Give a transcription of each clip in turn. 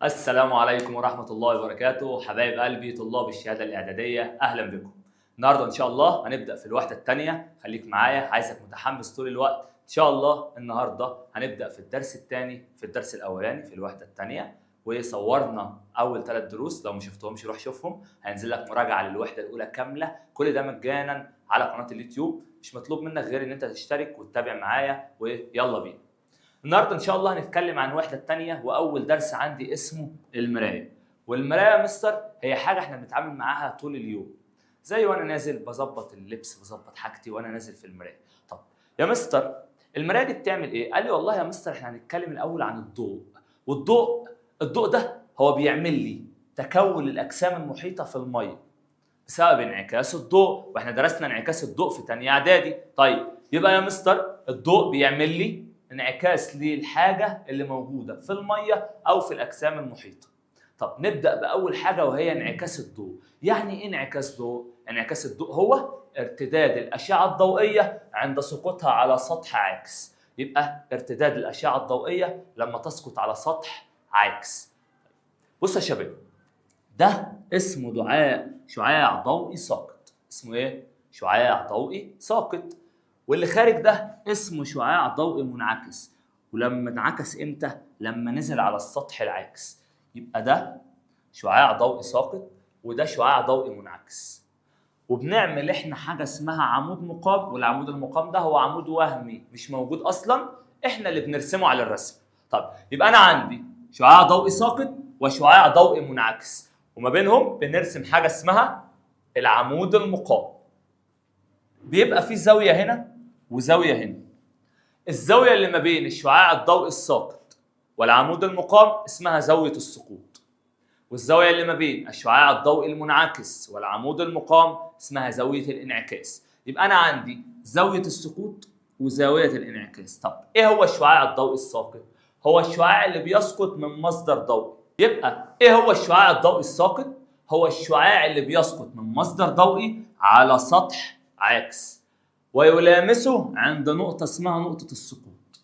السلام عليكم ورحمة الله وبركاته، حبايب قلبي طلاب الشهادة الإعدادية، أهلا بكم. النهاردة إن شاء الله هنبدأ في الوحدة الثانية. خليك معايا، عايزك متحمس طول الوقت. إن شاء الله النهاردة هنبدأ في الدرس الثاني في الدرس الأولاني في الوحدة الثانية، وصورنا أول 3 دروس، لو ما شفتهمش روح شوفهم. هينزل لك مراجعة للوحدة الأولى كاملة، كل ده مجانا على قناة اليوتيوب. مش مطلوب منك غير إن أنت تشترك وتتابع معايا، ويلا بينا. النهارده ان شاء الله هنتكلم عن الوحدة الثانيه، واول درس عندي اسمه المراية. والمرايه يا مستر هي حاجة احنا بنتعامل معاها طول اليوم، زي وانا نازل بظبط اللبس، بظبط حاجتي وانا نازل في المراية. طب يا مستر المراية دي بتعمل ايه؟ قال لي والله يا مستر احنا هنتكلم الاول عن الضوء. والضوء ده هو بيعمل لي تكون الاجسام المحيطة في المية بسبب انعكاس الضوء، واحنا درسنا انعكاس الضوء في ثانية اعدادي. طيب يبقى يا مستر الضوء بيعمل لي انعكاس للحاجة اللي موجودة في المية أو في الأجسام المحيطة. طب نبدأ بأول حاجة وهي انعكاس الضوء. يعني إيه انعكاس ضوء؟ انعكاس الضوء هو ارتداد الأشعة الضوئية عند سقوطها على سطح عاكس. يبقى ارتداد الأشعة الضوئية لما تسقط على سطح عاكس. بص يا شباب، ده اسمه شعاع ضوئي ساقط. اسمه إيه؟ شعاع ضوئي ساقط. واللي خارج ده اسمه شعاع ضوئي منعكس. ولما انعكس امتى؟ لما نزل على السطح العاكس. يبقى ده شعاع ضوئي ساقط وده شعاع ضوئي منعكس. وبنعمل احنا حاجة اسمها عمود مقام، والعمود المقام ده هو عمود وهمي مش موجود اصلا، احنا اللي بنرسمه على الرسم. طب يبقى انا عندي شعاع ضوئي ساقط وشعاع ضوئي منعكس، وما بينهم بنرسم حاجة اسمها العمود المقام. بيبقى في زاوية هنا وزاويه هنا. الزاوية اللي ما بين الشعاع الضوئي الساقط والعمود المقام اسمها زاوية السقوط، والزاويه اللي ما بين الشعاع الضوئي المنعكس والعمود المقام اسمها زاوية الانعكاس. يبقى انا عندي زاوية السقوط وزاويه الانعكاس. طب ايه هو الشعاع الضوئي الساقط؟ هو الشعاع اللي بيسقط من مصدر ضوئي. يبقى ايه هو الشعاع الضوئي الساقط؟ هو الشعاع اللي بيسقط من مصدر ضوئي على سطح عاكس ويلامسه عند نقطة اسمها نقطة السقوط.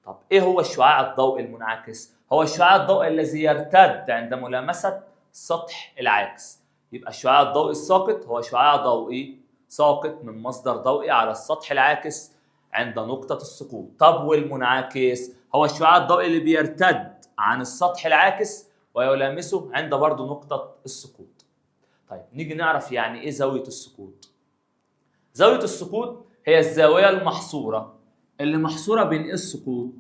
طب ايه هو الشعاع الضوئي المنعكس؟ هو الشعاع الضوئي الذي يرتد عند ملامسة سطح العاكس. يبقى الشعاع الضوئي الساقط هو شعاع ضوئي ساقط من مصدر ضوئي على السطح العاكس عند نقطة السقوط. طب والمنعكس؟ هو الشعاع الضوئي اللي بيرتد عن السطح العاكس ويلامسه عند برضه نقطة السقوط. طيب نيجي نعرف يعني ايه زاوية السقوط. زاوية السقوط هي الزاوية المحصورة اللي محصورة بين ايه السقوط؟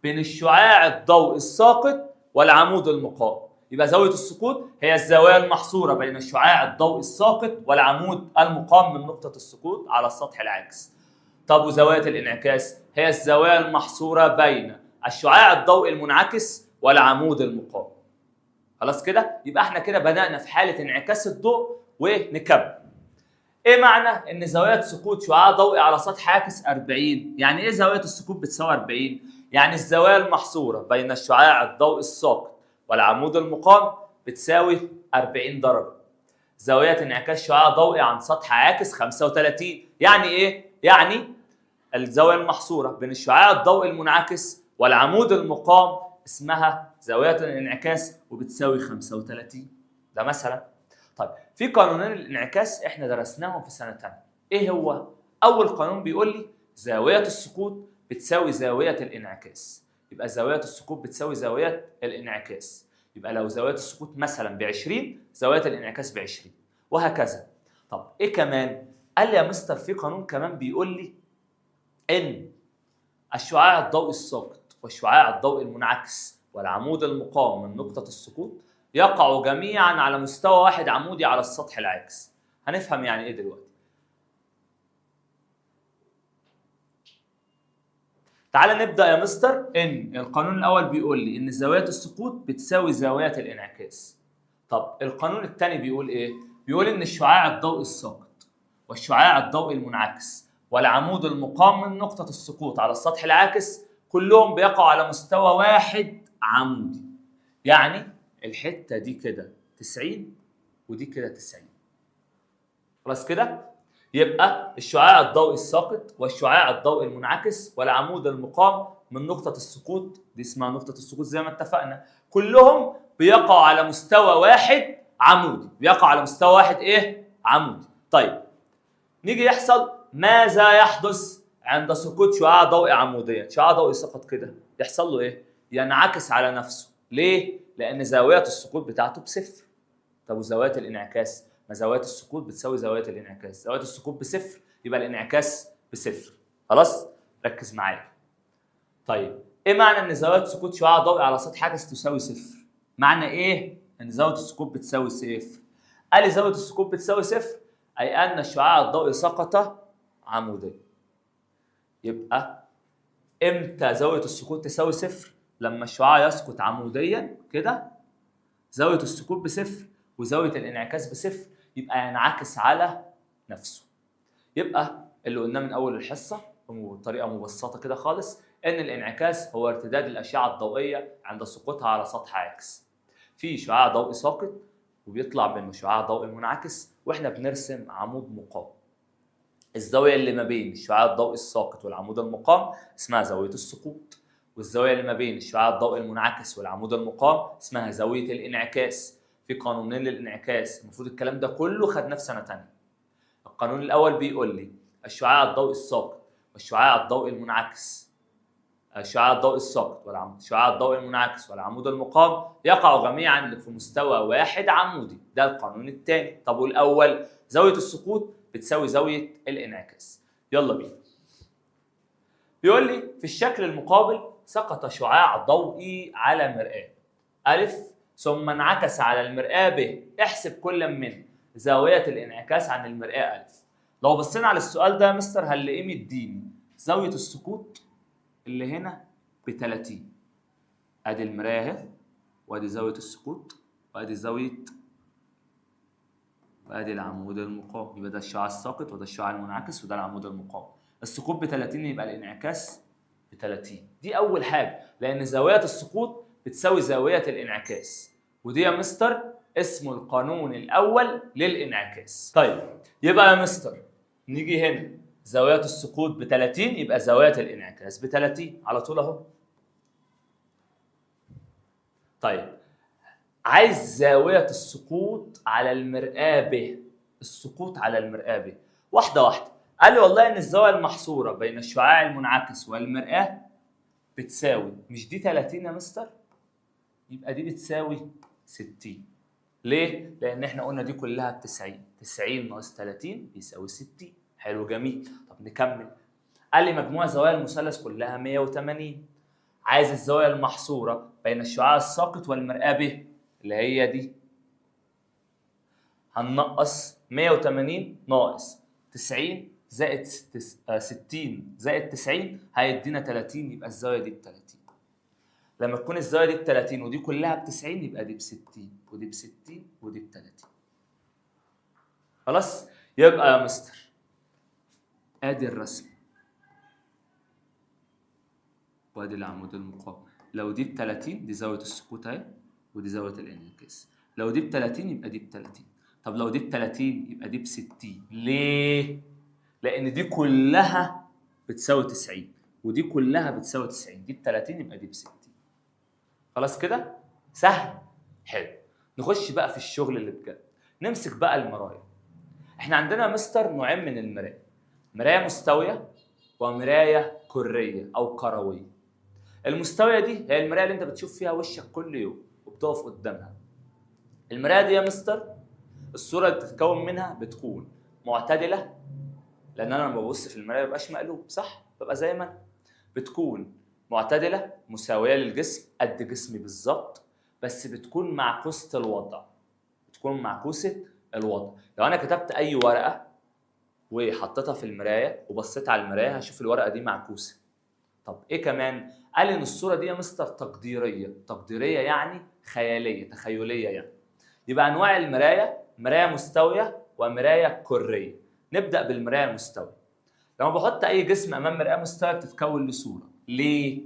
بين الشعاع الضوئي الساقط والعمود المقام. يبقى زاوية السقوط هي الزاوية المحصورة بين الشعاع الضوئي الساقط والعمود المقام من نقطة السقوط على السطح العاكس. طب وزاوية الانعكاس؟ هي الزاوية المحصورة بين الشعاع الضوئي المنعكس والعمود المقام. خلاص كده؟ يبقى احنا كده بدأنا في حالة انعكاس الضوء ونكمل. ايه معنى ان زاوية سقوط شعاع ضوئي على سطح عاكس 40؟ يعني ايه زاوية السقوط بتساوي 40؟ يعني الزاوية المحصوره بين الشعاع الضوئي الساقط والعمود المقام بتساوي 40 درجه. زاوية انعكاس شعاع ضوئي عن سطح عاكس 35. يعني ايه؟ يعني الزاوية المحصوره بين الشعاع الضوئي المنعكس والعمود المقام اسمها زاوية الانعكاس وبتساوي 35. ده مثلا. طيب في قانونين الانعكاس احنا درسناهم في سنة ثانية. ايه هو؟ اول قانون بيقول لي زاوية السقوط بتساوي زاوية الانعكاس. يبقى زاوية السقوط بتساوي زاوية الانعكاس. يبقى لو زاوية السقوط مثلا ب 20، زاوية الانعكاس ب 20، وهكذا. طب ايه كمان؟ قال لي يا مستر في قانون كمان بيقول لي ان الشعاع الضوئي الساقط والشعاع الضوئي المنعكس والعمود المقام من نقطة السقوط يقع جميعا على مستوى واحد عمودي على السطح العاكس. هنفهم يعني ايه دلوقتي. تعال نبدأ يا مستر. ان القانون الاول بيقول لي ان زاوية السقوط بتساوي زاوية الانعكاس. طب القانون الثاني بيقول ايه؟ بيقول ان الشعاع الضوئي الساقط والشعاع الضوئي المنعكس والعمود المقام من نقطة السقوط على السطح العاكس كلهم بيقعوا على مستوى واحد عمودي. يعني الحتة دي كده 90 ودي كده 90. خلاص كده؟ يبقى الشعاع الضوئي الساقط والشعاع الضوئي المنعكس والعمود المقام من نقطة السقوط، دي اسمها نقطة السقوط زي ما اتفقنا، كلهم بيقعوا على مستوى واحد عمودي، بيقع على مستوى واحد ايه؟ عمودي. طيب نيجي يحصل ماذا يحدث عند سقوط شعاع ضوئي عموديا؟ شعاع ضوئي سقط كده يحصل له ايه؟ ينعكس على نفسه. ليه؟ لان زاوية السقوط بتاعته بصفر. طب وزاويه الانعكاس؟ ما زاوية السقوط بتساوي زاوية الانعكاس، زاوية السقوط بصفر يبقى الانعكاس بصفر. خلاص؟ ركز معايا. طيب ايه معنى ان زاوية سقوط شعاع ضوئي على سطح عكس تساوي صفر؟ معنى ايه ان زاوية السقوط بتساوي صفر؟ قال لي زاوية السقوط بتساوي صفر اي ان الشعاع الضوئي سقط عموديا. يبقى امتى زاوية السقوط تساوي صفر؟ لما الشعاع يسقط عموديا كده، زاوية السقوط بصفر وزاويه الانعكاس بصفر، يبقى ينعكس على نفسه. يبقى اللي قلناه من اول الحصة بطريقة مبسطة كده خالص، ان الانعكاس هو ارتداد الاشعة الضوئية عند سقوطها على سطح عاكس. في شعاع ضوئي ساقط وبيطلع منه شعاع ضوئي منعكس، واحنا بنرسم عمود مقام. الزاوية اللي ما بين الشعاع الضوئي الساقط والعمود المقام اسمها زاوية السقوط، والزاويه اللي ما بين الشعاع الضوئي المنعكس والعمود المقام اسمها زاوية الانعكاس. في قانونين للانعكاس، المفروض الكلام ده كله خدناه في سنة ثانية. القانون الاول بيقول لي الشعاع الضوئي الساقط والشعاع الضوئي المنعكس، الشعاع الضوئي الساقط والشعاع الضوئي المنعكس والعمود المقام يقع جميعا في مستوى واحد عمودي. ده القانون الثاني. طب والاول زاوية السقوط بتساوي زاوية الانعكاس. يلا بينا. بيقول لي في الشكل المقابل سقط شعاع ضوئي على مرآة ألف ثم انعكس على المرآة ب، احسب كل من زاوية الانعكاس عن المرآة ألف. لو بصينا على السؤال ده يا مستر هنلاقيه مديني زاوية السقوط اللي هنا ب 30. ادي المراية اهي، وادي زاوية السقوط، وادي زاوية، وادي العمود المقام. يبقى ده الشعاع الساقط وده الشعاع المنعكس وده العمود المقام. السقوط ب 30 يبقى الانعكاس ب 30. دي أول حاجة، لأن زاوية السقوط بتساوي زاوية الانعكاس، ودي يا مستر اسمه القانون الأول للانعكاس. طيب يبقى يا مستر نيجي هنا زاوية السقوط ب 30 يبقى زاوية الانعكاس ب 30 على طول اهو. طيب عايز زاوية السقوط على المرآة ب، السقوط على المرآة ب، واحدة واحدة. قال لي والله ان الزاوية المحصورة بين الشعاع المنعكس والمرآة بتساوي، مش دي 30 يا مستر؟ يبقى دي بتساوي 60. ليه؟ لأن احنا قلنا دي كلها ب 90، 90 ناقص 30 بيساوي 60. حلو جميل. طب نكمل. قال لي مجموع زوايا المثلث كلها 180. عايز الزاوية المحصورة بين الشعاع الساقط والمرآة ب اللي هي دي. هننقص 180 ناقص 90 زائد 60 زائد 90 هيدينا 30، يبقى الزاوية دي ب 30. لما تكون الزاوية دي ب 30 ودي كلها ب 90 يبقى دي ب 60 ودي ب 60 ودي ب 30. خلاص؟ يبقى يا مستر ادي الرسم وادي العمود المقام. لو دي ب 30 دي زاوية السقوط اهي ودي زاوية الانعكاس. لو دي ب 30 يبقى دي ب 30. طب لو دي ب 30 يبقى دي ب 60. ليه؟ لأن دي كلها بتساوي 90 ودي كلها بتساوي 90، دي ب 30 يبقى دي ب 60. خلاص كده؟ سهل؟ حلو. نخش بقى في الشغل اللي بجد. نمسك بقى المرايا. احنا عندنا مستر نوعين من المرايا، مراية مستوية ومراية كرية أو كروية. المستوية دي هي المراية اللي أنت بتشوف فيها وشك كل يوم وبتقف قدامها. المراية دي يا مستر الصورة اللي بتتكون منها بتكون معتدلة، لأن أنا لما ببص في المراية مبقاش مقلوب، صح؟ ببقى زي ما أنا. بتكون معتدلة مساوية للجسم، قد جسمي بالظبط، بس بتكون معكوسة الوضع. بتكون معكوسة الوضع. لو أنا كتبت أي ورقة وحطيتها في المراية وبصيت على المراية هشوف الورقة دي معكوسة. طب إيه كمان؟ قال إن الصورة دي يا مستر تقديرية. تقديرية يعني خيالية، تخيلية يعني. يبقى أنواع المراية مراية مستوية ومراية كرية. نبدأ بالمراية المستوية. لما بحط أي جسم أمام مرآة مستوية بتتكون لصورة. ليه؟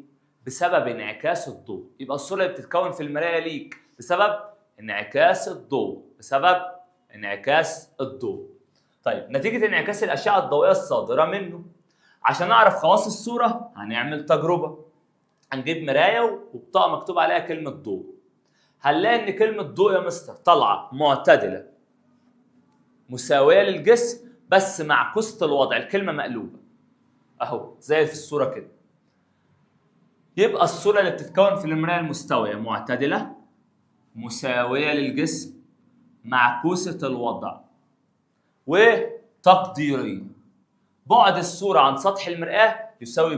بسبب انعكاس الضوء. يبقى الصورة اللي بتتكون في المراية ليك بسبب انعكاس الضوء، بسبب انعكاس الضوء. طيب نتيجة انعكاس الأشعة الضوئية الصادرة منه. عشان أعرف خواص الصورة هنعمل تجربة. هنجيب مراية وبطاقة مكتوب عليها كلمة ضوء. هنلاقي ان كلمة ضوء يا مستر طالعه معتدلة مساوية للجسم بس معكوسة الوضع، الكلمة مقلوبة اهو زي في الصورة كده. يبقى الصورة اللي بتتكون في المراية المستويه معتدلة مساوية للجسم معكوسة الوضع وتقديريه. بعد الصورة عن سطح المرآة يساوي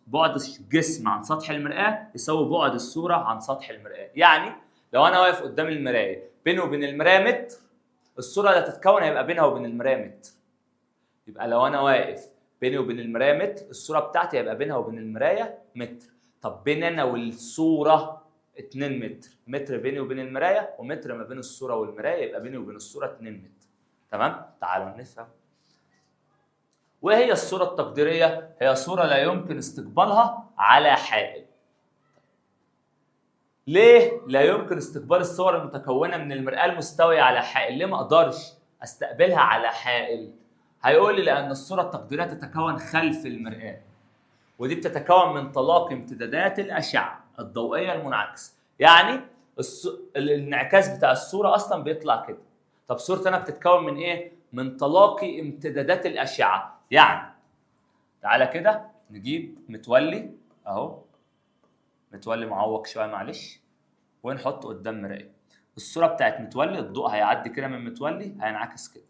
بعد الجسم عن سطح المرآة يساوي بعد الصورة عن سطح المرآة. يعني لو انا واقف قدام المراية بيني وبين المراية متر، الصورة اللي هتتكون هيبقى بينها وبين المراية متر. يبقى لو انا واقف بيني وبين المراية متر، الصورة بتاعتي هيبقى بينها وبين المراية متر. طب بين انا والصورة 2 متر، متر بيني وبين المراية ومتر ما بين الصورة والمرايه، يبقى بيني وبين الصورة 2 متر. تمام؟ تعالوا نفهم. وهي الصورة التقديريه؟ هي صوره لا يمكن استقبالها على حائل. ليه لا يمكن استقبال الصور المتكونه من المرآة المستويه على حائل؟ ليه ما اقدرش استقبلها على حائل؟ هيقول لي لان الصورة التقديريه تتكون خلف المرآة، ودي بتتكون من تلاقي امتدادات الاشعة الضوئية المنعكسه. يعني الانعكاس بتاع الصورة اصلا بيطلع كده. طب صورتي انا بتتكون من ايه؟ من تلاقي امتدادات الاشعة. يعني تعالى كده نجيب متولي اهو، متولي معوق شوية معلش، ونحطه قدام مراية. الصورة بتاعت متولي الضوء هيعدي كده من متولي هينعكس كده،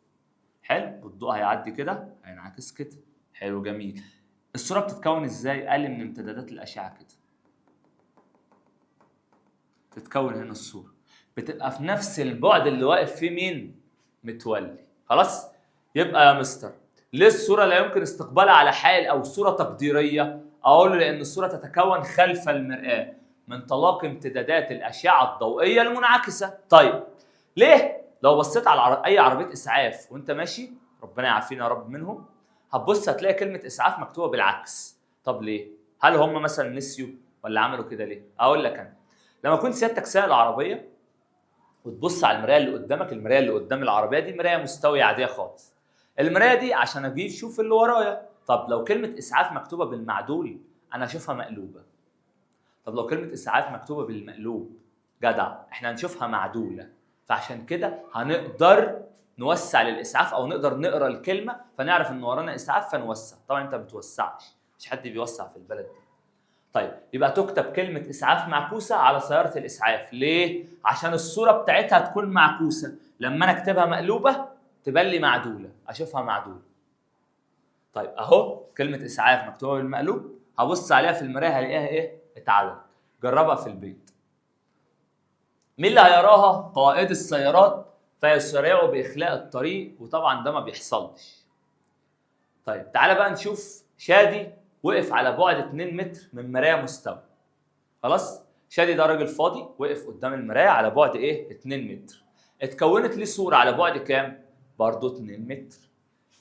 حلو، والضوء هيعدي كده هينعكس كده، حلو جميل. الصورة بتتكون ازاي؟ قال لي من امتدادات الاشعة كده تتكون هنا الصورة، بتبقى في نفس البعد اللي واقف فيه مين؟ متولي. خلاص؟ يبقى يا مستر ليه الصورة لا يمكن استقبالها على حائل او صوره تقديرية؟ اقول له لان الصورة تتكون خلف المرآة من تلاقي امتدادات الاشعة الضوئية المنعكسه. طيب ليه؟ لو بصيت على اي عربية اسعاف وانت ماشي، ربنا يعافينا يا رب منهم، هتبص هتلاقي كلمة اسعاف مكتوبة بالعكس. طب ليه؟ هل هم مثلا نسيوا ولا عملوا كده ليه؟ اقول لك انا، لما كنت سيادتك سايق العربية وتبص على المراية اللي قدامك، المراية اللي قدام العربية دي مراية مستوية عادية خالص، المراية دي عشان اجيب شوف اللي ورايا. طب لو كلمة اسعاف مكتوبة بالمعدول انا اشوفها مقلوبة. طب لو كلمة اسعاف مكتوبة بالمقلوب، جدع، احنا هنشوفها معدوله. فعشان كده هنقدر نوسع للاسعاف او نقدر نقرا الكلمة فنعرف ان ورانا اسعاف فنوسع. طبعا انت ما بتوسعش، مش حد بيوسع في البلد دي. طيب يبقى تكتب كلمة اسعاف معكوسة على سيارة الاسعاف. ليه؟ عشان الصورة بتاعتها تكون معكوسة، لما انا اكتبها مقلوبة تبان لي معدوله، اشوفها معدوله. طيب اهو كلمة اسعاف مكتوبة بالمقلوب، هبص عليها في المراية هلاقيها ايه؟ اتعدلت. جربها في البيت. مين اللي هيراها؟ قائد السيارات، فيسرعوا باخلاء الطريق، وطبعا ده ما بيحصلش. طيب تعالى بقى نشوف شادي وقف على بعد 2 متر من مراية مستوية. خلاص؟ شادي ده راجل فاضي، وقف قدام المراية على بعد ايه؟ 2 متر. اتكونت ليه صوره على بعد كام؟ برضه 2 متر.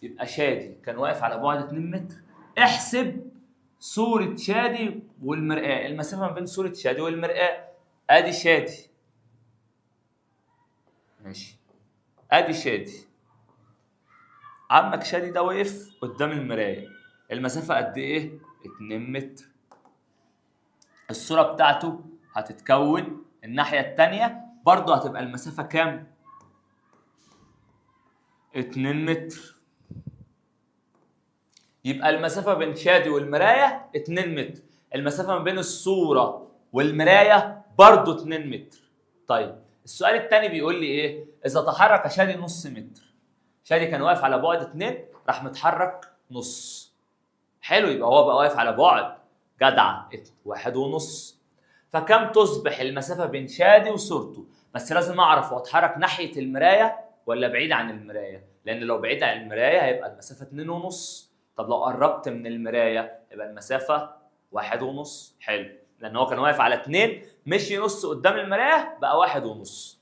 يبقى شادي كان واقف على بعد 2 متر. احسب صورة شادي والمرآة، المسافة ما بين صورة شادي والمرآة. ادي شادي، ماشي، ادي شادي، عمك شادي ده وقف قدام المراية، المسافة قد ايه؟ 2 متر. الصورة بتاعته هتتكون الناحية التانية برضه هتبقى المسافة كام؟ 2 متر. يبقى المسافة بين شادي والمراية 2 متر، المسافة ما بين الصورة والمراية برضه 2 متر. طيب السؤال الثاني بيقول لي ايه؟ إذا تحرك شادي نص متر. شادي كان واقف على بعد 2، راح متحرك نص. حلو، يبقى هو بقى واقف على بعد جدع 1.5. فكم تصبح المسافة بين شادي وصورته؟ بس لازم أعرف هو اتحرك ناحية المراية ولا بعيد عن المراية، لأن لو بعيد عن المراية هيبقى المسافة 2.5. طب لو قربت من المراية يبقى المسافة 1.5. حلو، لأن هو كان واقف على 2، مشي نص قدام المراية بقى 1.5.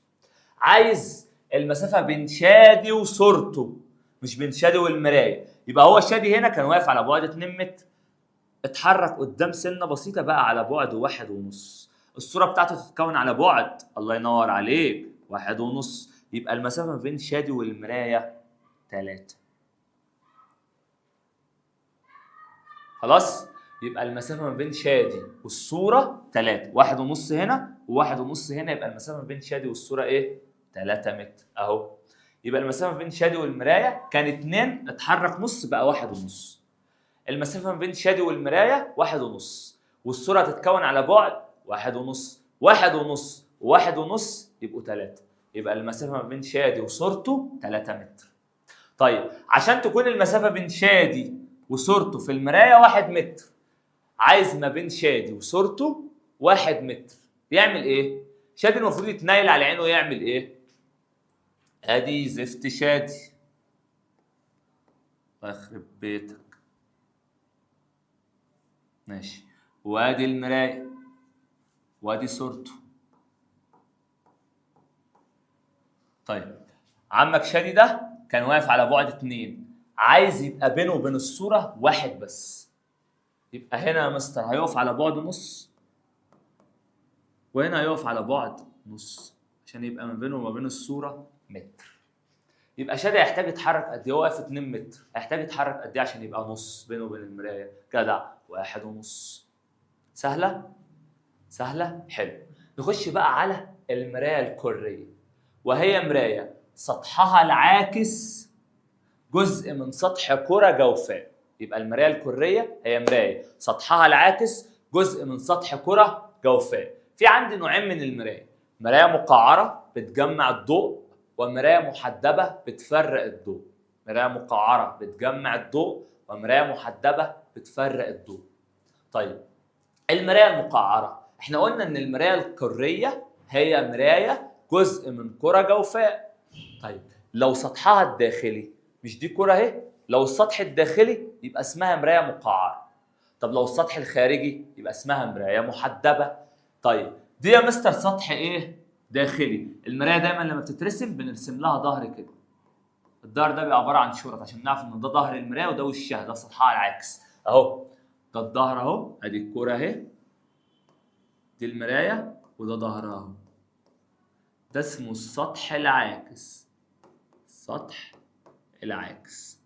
عايز المسافة بين شادي وصورته، مش بين شادي والمراية. يبقى هو شادي هنا كان واقف على بعد 2 متر، اتحرك قدام سنة بسيطة بقى على بعد 1.5. الصورة بتاعته تتكون على بعد، الله ينور عليك، 1.5. يبقى المسافة بين شادي والمراية 3. خلاص؟ يبقى المسافة ما بين شادي والصورة 3، 1.5 هنا و1.5 هنا، يبقى المسافة بين شادي والصورة ايه؟ 3 متر اهو. يبقى المسافة بين شادي والمرايه كان 2، اتحرك نص بقى 1.5. المسافة ما بين شادي والمرايه 1.5، والصورة هتتكون على بعد 1.5، 1.5 و1.5 يبقوا 3. يبقى المسافة ما بين شادي وصورته 3 متر. طيب عشان تكون المسافة بين شادي وصورته في المراية 1 متر، عايز ما بين شادي وصورته 1 متر، يعمل ايه؟ شادي المفروض يتنيل على عينه ويعمل ايه؟ ادي زفت شادي، الله يخرب بيتك، ماشي، وادي المراية وادي صورته. طيب عمك شادي ده كان واقف على بعد 2، عايز يبقى بينه وبين الصورة 1 بس، يبقى هنا يا مستر هيقف على بعد نص، وهنا هيقف على بعد نص، عشان يبقى ما بينه وما بين الصورة متر. يبقى شادي هيحتاج يتحرك قد ايه؟ هو واقف 2 متر، هيحتاج يتحرك قد ايه عشان يبقى نص بينه وبين المراية؟ جدع، 1.5. سهلة؟ سهلة؟ حلو. نخش بقى على المراية الكرية، وهي مراية سطحها العاكس جزء من سطح كرة جوفاء. يبقى المراية الكرية هي مراية سطحها العاكس جزء من سطح كرة جوفاء. في عندي نوعين من المراية، مراية مقعرة بتجمع الضوء، ومراية محدبة بتفرق الضوء. مراية مقعرة بتجمع الضوء، ومراية محدبة بتفرق الضوء. طيب المراية المقعرة، احنا قلنا ان المراية الكرية هي مراية جزء من كرة جوفاء. طيب لو سطحها الداخلي، مش دي كرة اهي، لو السطح الداخلي يبقى اسمها مراية مقعرة. طب لو السطح الخارجي يبقى اسمها مراية محدبة. طيب دي يا مستر سطح ايه؟ داخلي. المراية دايما لما بتترسم بنرسم لها ظهر كده، الظهر ده بيبقى عبارة عن شرط عشان نعرف ان ده ظهر المراية وده وشها، ده سطحها العكس اهو، ده الظهر اهو، ادي الكرة اهي، دي المراية وده ظهرها اهو، ده اسمه السطح العاكس. سطح العاكس.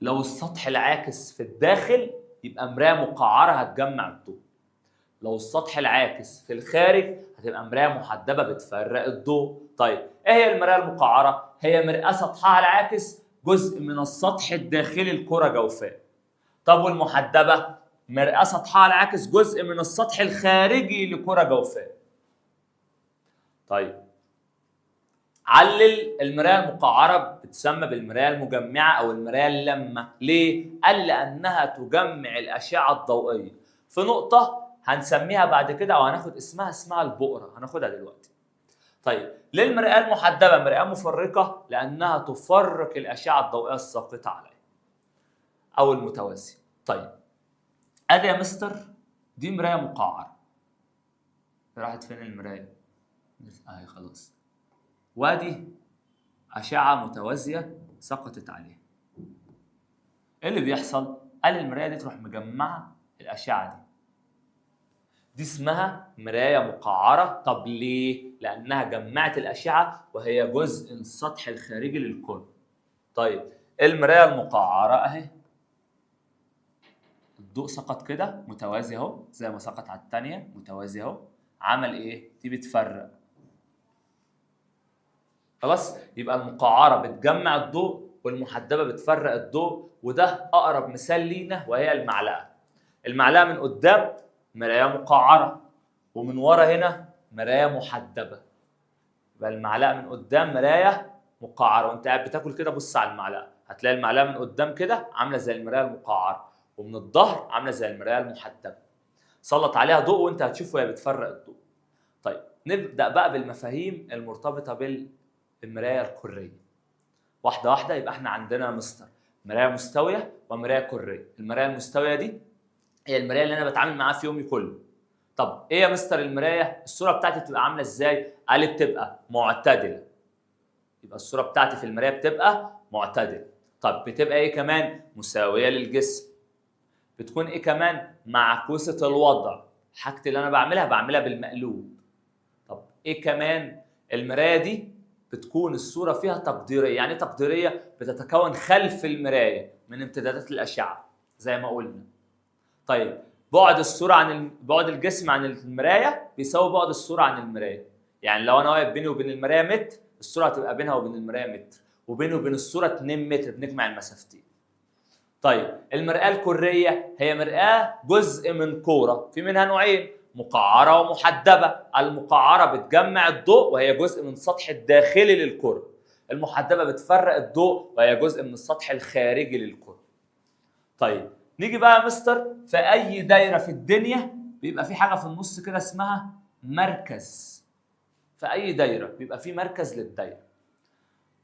لو السطح العاكس في الداخل يبقى مراية مقعرة هتجمع الضوء، لو السطح العاكس في الخارج هتبقى مراية محدبة بتفرق الضوء. طيب ايه هي المراية المقعرة؟ هي مرآة سطحها العاكس جزء من السطح الداخلي لكرة جوفاء. طب والمحدبة؟ مرآة سطحها العاكس جزء من السطح الخارجي لكرة جوفاء. طيب علل المراية المقعرة بتسمى بالمراية المجمعة أو المراية اللامة، ليه؟ قال لأنها تجمع الأشعة الضوئية في نقطة هنسميها بعد كده أو هناخد اسمها البؤرة، هناخدها دلوقتي. طيب ليه المرآة المحدبة مرآة مفرقة؟ لأنها تفرق الأشعة الضوئية الساقطة عليها أو المتوازية. طيب أدي يا مستر دي مراية مقعرة، راحت فين المراية؟ أهي خلاص، وادي أشعة متوازية سقطت عليها. إيه اللي بيحصل؟ قال المراية دي تروح مجمعة الأشعة دي، دي اسمها مراية مقعرة. طب ليه؟ لأنها جمعت الأشعة وهي جزء من السطح الخارجي للكرة. طيب المراية المقعرة أهي، الضوء سقط كده متوازي أهو، زي ما سقط على الثانية متوازي أهو، عمل إيه؟ دي بتفرق. خلاص؟ يبقى المقعرة بتجمع الضوء والمحدبة بتفرق الضوء، وده أقرب مثال لينا وهي المعلقة. المعلقة من قدام مراية مقعرة، ومن ورا هنا مراية محدبة. يبقى المعلقة من قدام مراية مقعرة، وأنت قاعد بتاكل كده بص على المعلقة، هتلاقي المعلقة من قدام كده عاملة زي المراية المقعرة، ومن الظهر عاملة زي المراية المحدبة. سلط عليها ضوء وأنت هتشوف وهي بتفرق الضوء. طيب نبدأ بقى بالمفاهيم المرتبطة بالمراية الكرية. واحدة واحدة. يبقى احنا عندنا مستر مراية مستوية ومراية كرية. المراية المستوية دي هي المراية اللي أنا بتعامل معاها في يومي كله. طب إيه يا مستر المراية؟ الصورة بتاعتي بتبقى عاملة إزاي؟ قال بتبقى معتدلة. يبقى الصورة بتاعتي في المراية بتبقى معتدلة. طب بتبقى إيه كمان؟ مساوية للجسم. بتكون إيه كمان؟ معكوسة الوضع. حاجتي اللي أنا بعملها بالمقلوب. طب إيه كمان؟ المراية دي بتكون الصورة فيها تقديرية. يعني إيه تقديرية؟ بتتكون خلف المراية من امتدادات الأشعة زي ما قلنا. طيب بعد الصورة عن بعد الجسم عن المراية بيساوي بعد الصورة عن المراية. يعني لو انا واقف بيني وبين المراية متر، الصورة هتبقى بينها وبين المراية متر، وبيني وبين الصورة 2 متر، بنجمع المسافتين. طيب المرآة الكرية هي مرآة جزء من كورة، في منها نوعين، مقعرة ومحدبة. المقعرة بتجمع الضوء وهي جزء من السطح الداخلي للكرة، المحدبة بتفرق الضوء وهي جزء من السطح الخارجي للكرة. طيب نيجي بقى يا مستر، في أي دايرة في الدنيا بيبقى في حاجة في النص كده اسمها مركز. في أي دايرة بيبقى في مركز للدايرة.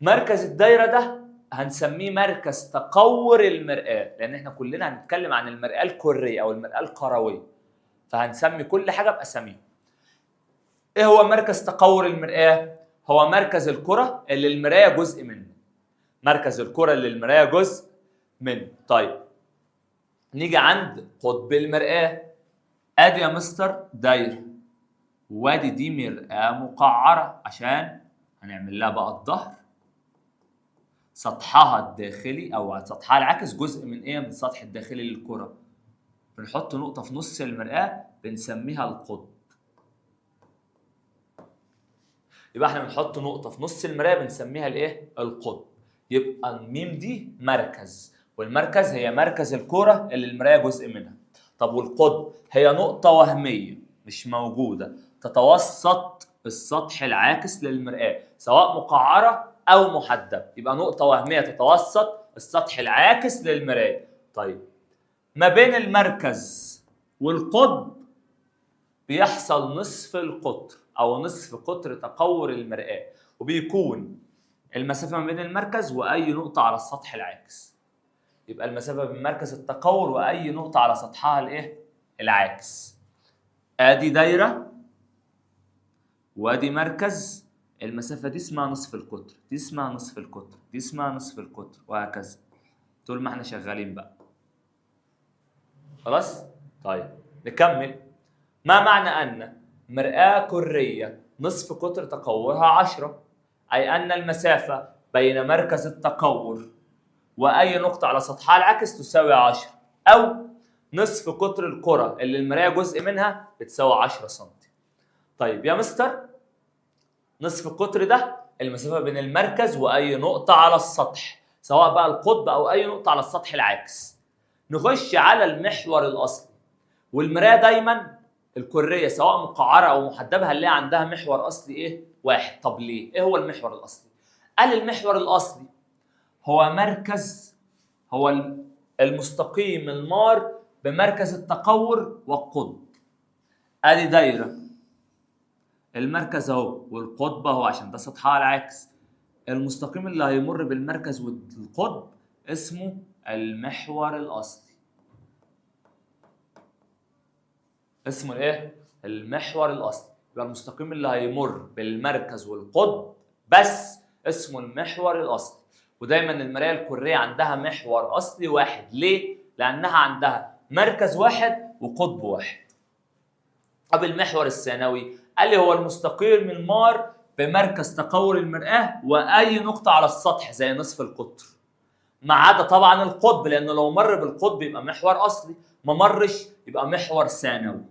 مركز الدايرة ده هنسميه مركز تقور المرآة، لأن احنا كلنا هنتكلم عن المرآة الكرية أو المرآة الكروية، فهنسمي كل حاجة بأساميها. إيه هو مركز تقور المرآة؟ هو مركز الكرة اللي المراية جزء منه. مركز الكرة اللي المراية جزء منه. طيب نيجي عند قطب المرآة. ادي يا مستر دايرة، وادي دي مرآة مقعرة عشان هنعمل لها بقى الظهر. سطحها الداخلي او سطحها العاكس جزء من ايه؟ من السطح الداخلي للكرة. بنحط نقطة في نص المرآة بنسميها القطب. يبقى احنا بنحط نقطة في نص المراية بنسميها الايه؟ القطب. يبقى الميم دي مركز، والمركز هي مركز الكرة اللي المراية جزء منها. طب والقطب هي نقطة وهمية مش موجودة تتوسط السطح العاكس للمرآة، سواء مقعرة أو محدبة. يبقى نقطة وهمية تتوسط السطح العاكس للمراية. طيب ما بين المركز والقطب بيحصل نصف القطر أو نصف قطر تقور المرآة، وبيكون المسافة ما بين المركز وأي نقطة على السطح العاكس. يبقى المسافة بين مركز التقور وأي نقطة على سطحها الإيه؟ العاكس. آدي دايرة وآدي مركز، المسافة دي اسمها نصف القطر، دي اسمها نصف القطر، دي اسمها نصف القطر، وهكذا طول ما احنا شغالين بقى. خلاص؟ طيب نكمل. ما معنى أن مرآة كرية نصف قطر تقورها 10، أي أن المسافة بين مركز التقور وأي نقطة على سطحها العاكس تساوي 10، أو نصف قطر الكرة اللي المراية جزء منها بتساوي 10 سم. طيب يا مستر، نصف القطر ده المسافة بين المركز وأي نقطة على السطح، سواء بقى القطب أو أي نقطة على السطح العاكس. نخش على المحور الأصلي، والمراية دايما الكرية سواء مقعرة أو محدبة هنلاقي عندها محور أصلي إيه؟ واحد. طب ليه؟ إيه هو المحور الأصلي؟ قال المحور الأصلي هو مركز، هو المستقيم المار بمركز التقور والقطب. ادي دايرة، المركز اهو والقطب اهو عشان ده سطحها العكس. المستقيم اللي هيمر بالمركز والقطب اسمه المحور الاصلي. اسمه ايه؟ المحور الاصلي. يبقى المستقيم اللي هيمر بالمركز والقطب بس اسمه المحور الاصلي. ودايما المراية الكريه عندها محور اصلي واحد. ليه؟ لانها عندها مركز واحد وقطب واحد. طب المحور الثانوي؟ قال لي هو المستقيم المار بمركز تقور المرآة واي نقطة على السطح زي نصف القطر، ما عدا طبعا القطب، لانه لو مر بالقطب يبقى محور اصلي، ما مرش يبقى محور ثانوي.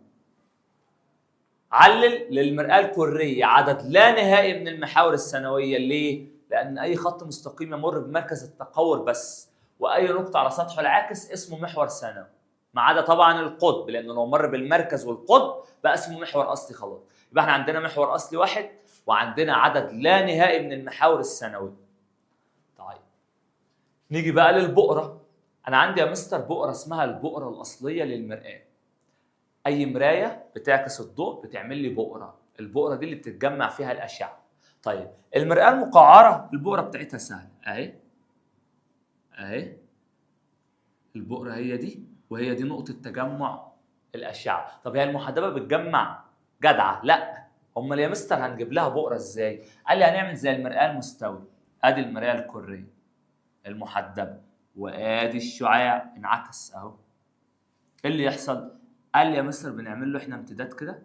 علل للمرآة الكرية عدد لا نهائي من المحاور الثانوية. ليه؟ لأن أي خط مستقيم يمر بمركز التقور بس وأي نقطة على سطحه العاكس اسمه محور ثانوي، ما عدا طبعا القطب، لأنه لو مر بالمركز والقطب بقى اسمه محور أصلي خلاص. يبقى احنا عندنا محور أصلي واحد وعندنا عدد لا نهائي من المحاور الثانوية. طيب نيجي بقى للبؤرة. أنا عندي يا مستر بؤرة اسمها البؤرة الأصلية للمرآة. أي مراية بتعكس الضوء بتعمل لي بؤرة، البؤرة دي اللي بتتجمع فيها الأشعة. طيب المرآة المقعرة البؤرة بتاعتها سهلة، أهي أهي البؤرة هي دي، وهي دي نقطة تجمع الأشعة. طب هي المحدبة بتجمع جدعة؟ لا. أمال يا مستر هنجيب لها بؤرة إزاي؟ قال لي هنعمل زي المرآة المستوية. أدي المرآة الكرية المحدبة وآدي الشعاع انعكس أهو. إيه اللي يحصل؟ قال لي يا مستر بنعمل له احنا امتداد كده،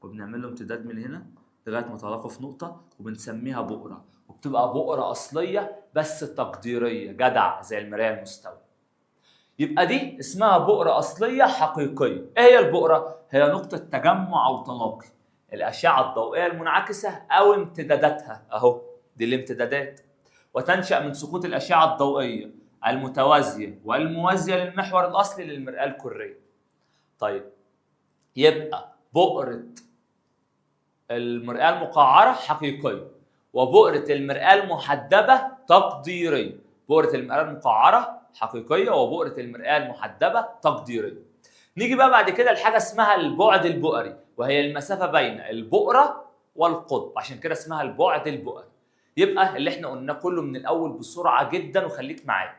وبنعمل له امتداد من هنا لغاية ما تلاقوا في نقطة وبنسميها بؤرة، وبتبقى بؤرة اصلية بس تقديرية جدع زي المراية المستويه. يبقى دي اسمها بؤرة أصلية حقيقية. إيه هي البؤرة؟ هي نقطة تجمع أو تلاقي الأشعة الضوئية المنعكسة أو امتداداتها، أهو دي الامتدادات، وتنشأ من سقوط الأشعة الضوئية المتوازية والموازية للمحور الأصلي للمرآة الكرية. طيب يبقى بؤرة المرآة المقعرة حقيقية، وبؤرة المرآة المحدبة تقديرية. بؤرة المرآة المقعرة حقيقية وبؤرة المرآة المحدبة تقديرية. نيجي بقى بعد كده لحاجة اسمها البعد البؤري، وهي المسافة بين البؤرة والقطب، عشان كده اسمها البعد البؤري. يبقى اللي احنا قلناه كله من الأول بسرعة جدا وخليك معايا.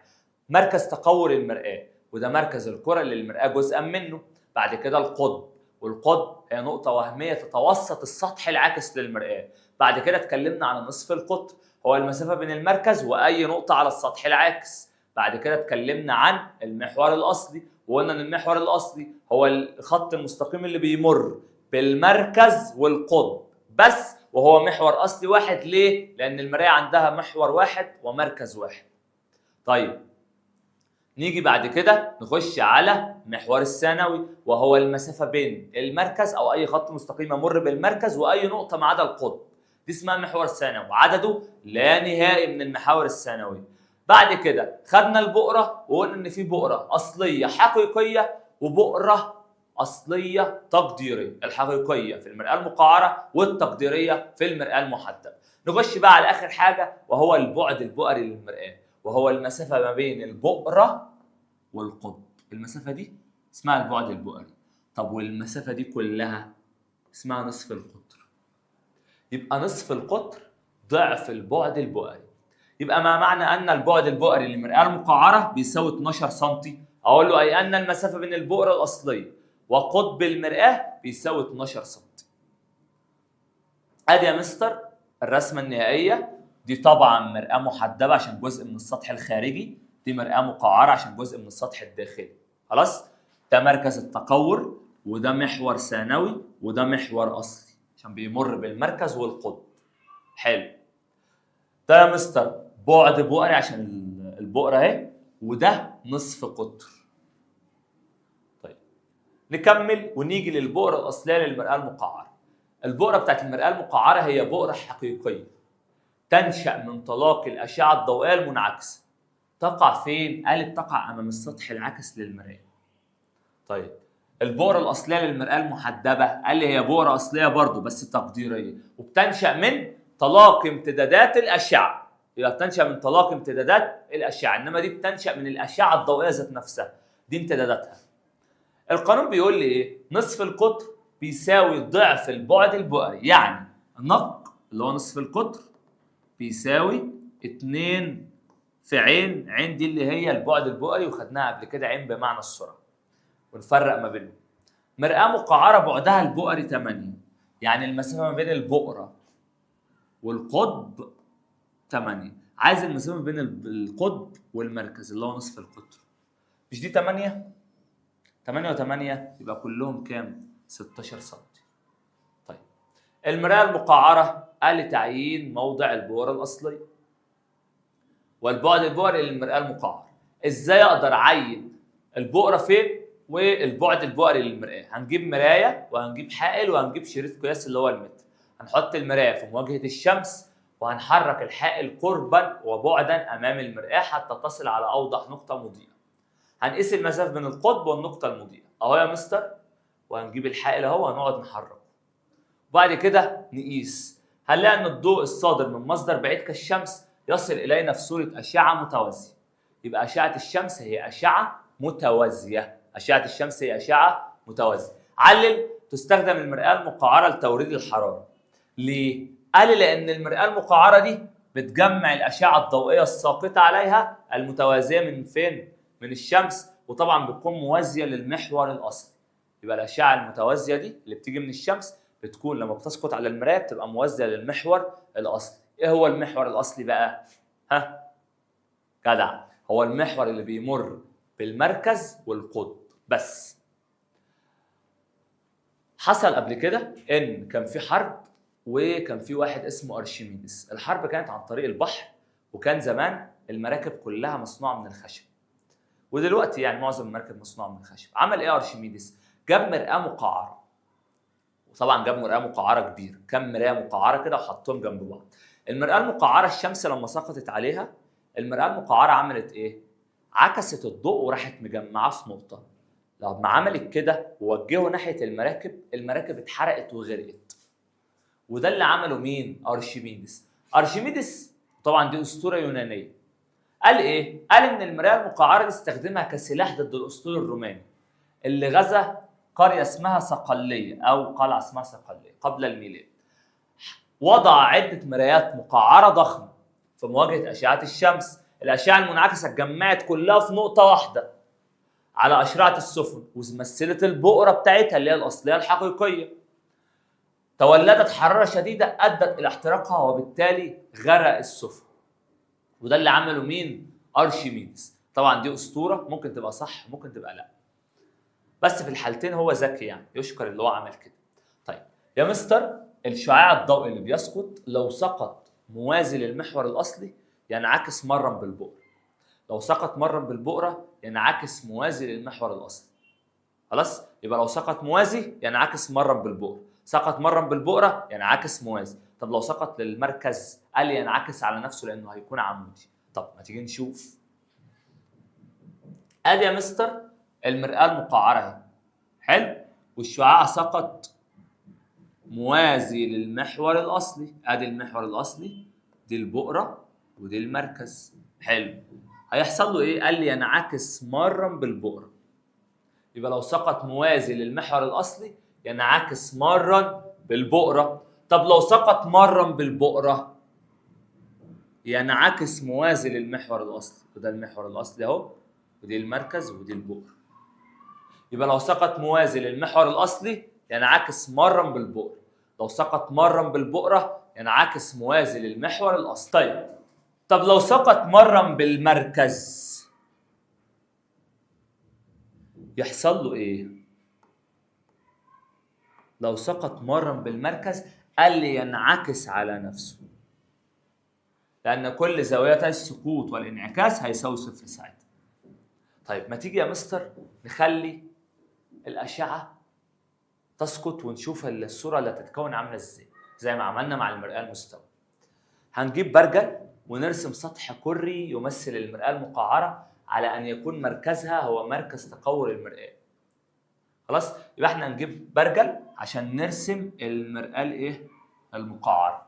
مركز تقور المرآة، وده مركز الكرة اللي المرآة جزءا منه. بعد كده القطب، والقطب هي نقطة وهمية تتوسط السطح العاكس للمرآة. بعد كده اتكلمنا عن نصف القطر، هو المسافة بين المركز وأي نقطة على السطح العاكس. بعد كده اتكلمنا عن المحور الأصلي، وقلنا إن المحور الأصلي هو الخط المستقيم اللي بيمر بالمركز والقطب بس، وهو محور أصلي واحد. ليه؟ لأن المراية عندها محور واحد ومركز واحد. طيب نيجي بعد كده نخش على محور الثانوي، وهو المسافة بين المركز أو أي خط مستقيم يمر بالمركز وأي نقطة ما عدا القطب، دي اسمها محور الثانوي، وعدده لا نهائي من المحاور الثانوية. بعد كده خدنا البؤرة، وقلنا إن في بؤرة أصلية حقيقية وبؤرة أصلية تقديرية، الحقيقية في المرآة المقعرة والتقديرية في المرآة المحدبة. نخش بقى على آخر حاجة، وهو البعد البؤري للمرآة، وهو المسافة ما بين البؤرة والقطب. المسافة دي اسمها البعد البؤري. طب والمسافة دي كلها اسمها نصف القطر. يبقى نصف القطر ضعف البعد البؤري. يبقى ما معنى أن البعد البؤري للمرآة المقعرة بيساوي 12 سم؟ أقول له أي أن المسافة بين البؤرة الأصلية وقطب المرآة بيساوي 12 سم. أدي يا مستر الرسمة النهائية. دي طبعا مرآة محدبة عشان جزء من السطح الخارجي، دي مرآة مقعرة عشان جزء من السطح الداخلي. خلاص؟ ده مركز التقور، وده محور ثانوي، وده محور أصلي عشان بيمر بالمركز والقطب. حلو. ده يا مستر بعد بؤري عشان البؤرة اهي، وده نصف قطر. طيب نكمل ونيجي للبؤرة الأصلية للمرآة المقعرة. البؤرة بتاعت المرآة المقعرة هي بؤرة حقيقية تنشأ من تلاقي الأشعة الضوئية المنعكسة. تقع فين؟ قالت تقع أمام السطح العاكس للمرآة. طيب البؤرة الأصلية للمرآة المحدبة قال لي هي بؤرة أصلية برضو بس تقديرية، وبتنشأ من تلاقي امتدادات الأشعة. يبقى بتنشأ من تلاقي امتدادات الأشعة، إنما دي بتنشأ من الأشعة الضوئية ذات نفسها، دي امتداداتها. القانون بيقول لي إيه؟ نصف القطر بيساوي ضعف البعد البؤري، يعني النق اللي هو نصف القطر بيساوي 2 في عين، عين دي اللي هي البعد البؤري وخدناها قبل كده، عين بمعنى السرعة، ونفرق ما بينهم. مرآة مقعرة بعدها البؤري 8، يعني المسافة ما بين البؤرة والقطب 8. عايز المسافة ما بين القطب والمركز اللي هو نصف القطر، مش دي 8؟ 8 و8 يبقى كلهم كام؟ 16 سم. طيب المرآة المقعرة قال تعيين موضع البؤرة الأصلية والبعد البؤري للمرآة المقعرة. ازاي اقدر اعين البؤرة فين والبعد البؤري للمرآة؟ هنجيب مراية وهنجيب حائل وهنجيب شريط قياس اللي هو المتر. هنحط المراية في مواجهة الشمس وهنحرك الحائل قربا وبعدا امام المرآة حتى تصل على اوضح نقطة مضيئة. هنقيس المسافة بين القطب والنقطة المضيئة اهو يا مستر، وهنجيب الحائل اهو وهنقعد نحركه. وبعد كده نقيس، هنلاقي ان الضوء الصادر من مصدر بعيد كالشمس يصل الينا في صورة اشعة متوازية. يبقى اشعة الشمس هي اشعة متوازية، اشعة الشمس هي اشعة متوازية. علل تستخدم المرآة المقعرة لتوريد الحرارة. ليه؟ قال لأن المرآة المقعرة دي بتجمع الأشعة الضوئية الساقطة عليها المتوازية من فين؟ من الشمس، وطبعا بتكون موازية للمحور الأصلي. يبقى الأشعة المتوازية دي اللي بتيجي من الشمس بتكون لما بتسقط على المراية بتبقى موازية للمحور الأصلي. إيه هو المحور الأصلي بقى؟ ها؟ جدع، هو المحور اللي بيمر بالمركز والقطب بس. حصل قبل كده إن كان في حرب، وكان في واحد اسمه أرشميدس. الحرب كانت عن طريق البحر، وكان زمان المراكب كلها مصنوعة من الخشب، ودلوقتي يعني معظم المراكب مصنوعة من الخشب. عمل ايه ارشميدس؟ جاب مرآة مقعره، وطبعا جاب مرآة مقعره كبيرة، كم مراية مقعره كده وحطهم جنب بعض. المرآة المقعره الشمس لما سقطت عليها، المرآة المقعره عملت ايه؟ عكست الضوء وراحت مجمعاه في نقطة. لما عملت كده ووجهوا ناحية المراكب، المراكب اتحرقت وغرقت. وده اللي عمله مين؟ ارشميدس. ارشميدس طبعا دي اسطورة يونانية. قال ايه؟ قال ان المراية المقعره دي استخدمها كسلاح ضد الاسطول الروماني اللي غزا قرية اسمها صقليه او قلعه اسمها صقليه قبل الميلاد. وضع عده مرايات مقعره ضخمة في مواجهة اشعه الشمس. الاشعة المنعكسه اتجمعت كلها في نقطة واحدة على اشرعه السفن، ومثلت البؤره بتاعتها اللي هي الاصلية الحقيقية. تولدت حرارة شديدة ادت الى احتراقها، وبالتالي غرق السفن. وده اللي عمله مين؟ ارشميدس. طبعا دي اسطورة، ممكن تبقى صح ممكن تبقى لا، بس في الحالتين هو ذكي يعني، يشكر اللي هو عمل كده. طيب يا مستر، الشعاع الضوئي اللي بيسقط لو سقط موازي للمحور الاصلي ينعكس مرا بالبؤره. لو سقط مرا بالبؤره ينعكس موازي للمحور الاصلي. خلاص؟ يبقى لو سقط موازي ينعكس مرا بالبؤره، سقط مرا بالبؤره ينعكس موازي. طب لو سقط للمركز قال ينعكس على نفسه لانه هيكون عمودي. طب ما تيجي نشوف. ادي يا مستر المرآة المقعرة اهي، حلو، والشعاع سقط موازي للمحور الاصلي. ادي المحور الاصلي، دي البؤرة ودي المركز. حلو، هيحصل له ايه؟ قال لي ينعكس مرا بالبؤرة. يبقى لو سقط موازي للمحور الاصلي ينعكس مرا بالبؤرة. طب لو سقط مرا بالبؤرة ينعكس موازي للمحور الاصلي، وده المحور الاصلي اهو، ودي المركز ودي البؤرة. يبقى لو سقط موازي للمحور الاصلي ينعكس مرا بالبؤرة، لو سقط مرا بالبؤرة ينعكس موازي للمحور الاصلي. طيب، طب لو سقط مرا بالمركز يحصل له ايه؟ لو سقط مرا بالمركز قال لي ينعكس على نفسه، لأن كل زاويتي السقوط والانعكاس هيساوي صفر ساعتها. طيب ما تيجي يا مستر نخلي الأشعة تسقط ونشوف الصورة اللي هتتكون عاملة ازاي، زي ما عملنا مع المرآة المستوية. هنجيب برجل ونرسم سطح كري يمثل المرآة المقعرة على أن يكون مركزها هو مركز تقور المرآة. خلاص؟ يبقى احنا هنجيب برجل عشان نرسم المرآة الايه؟ المقعرة.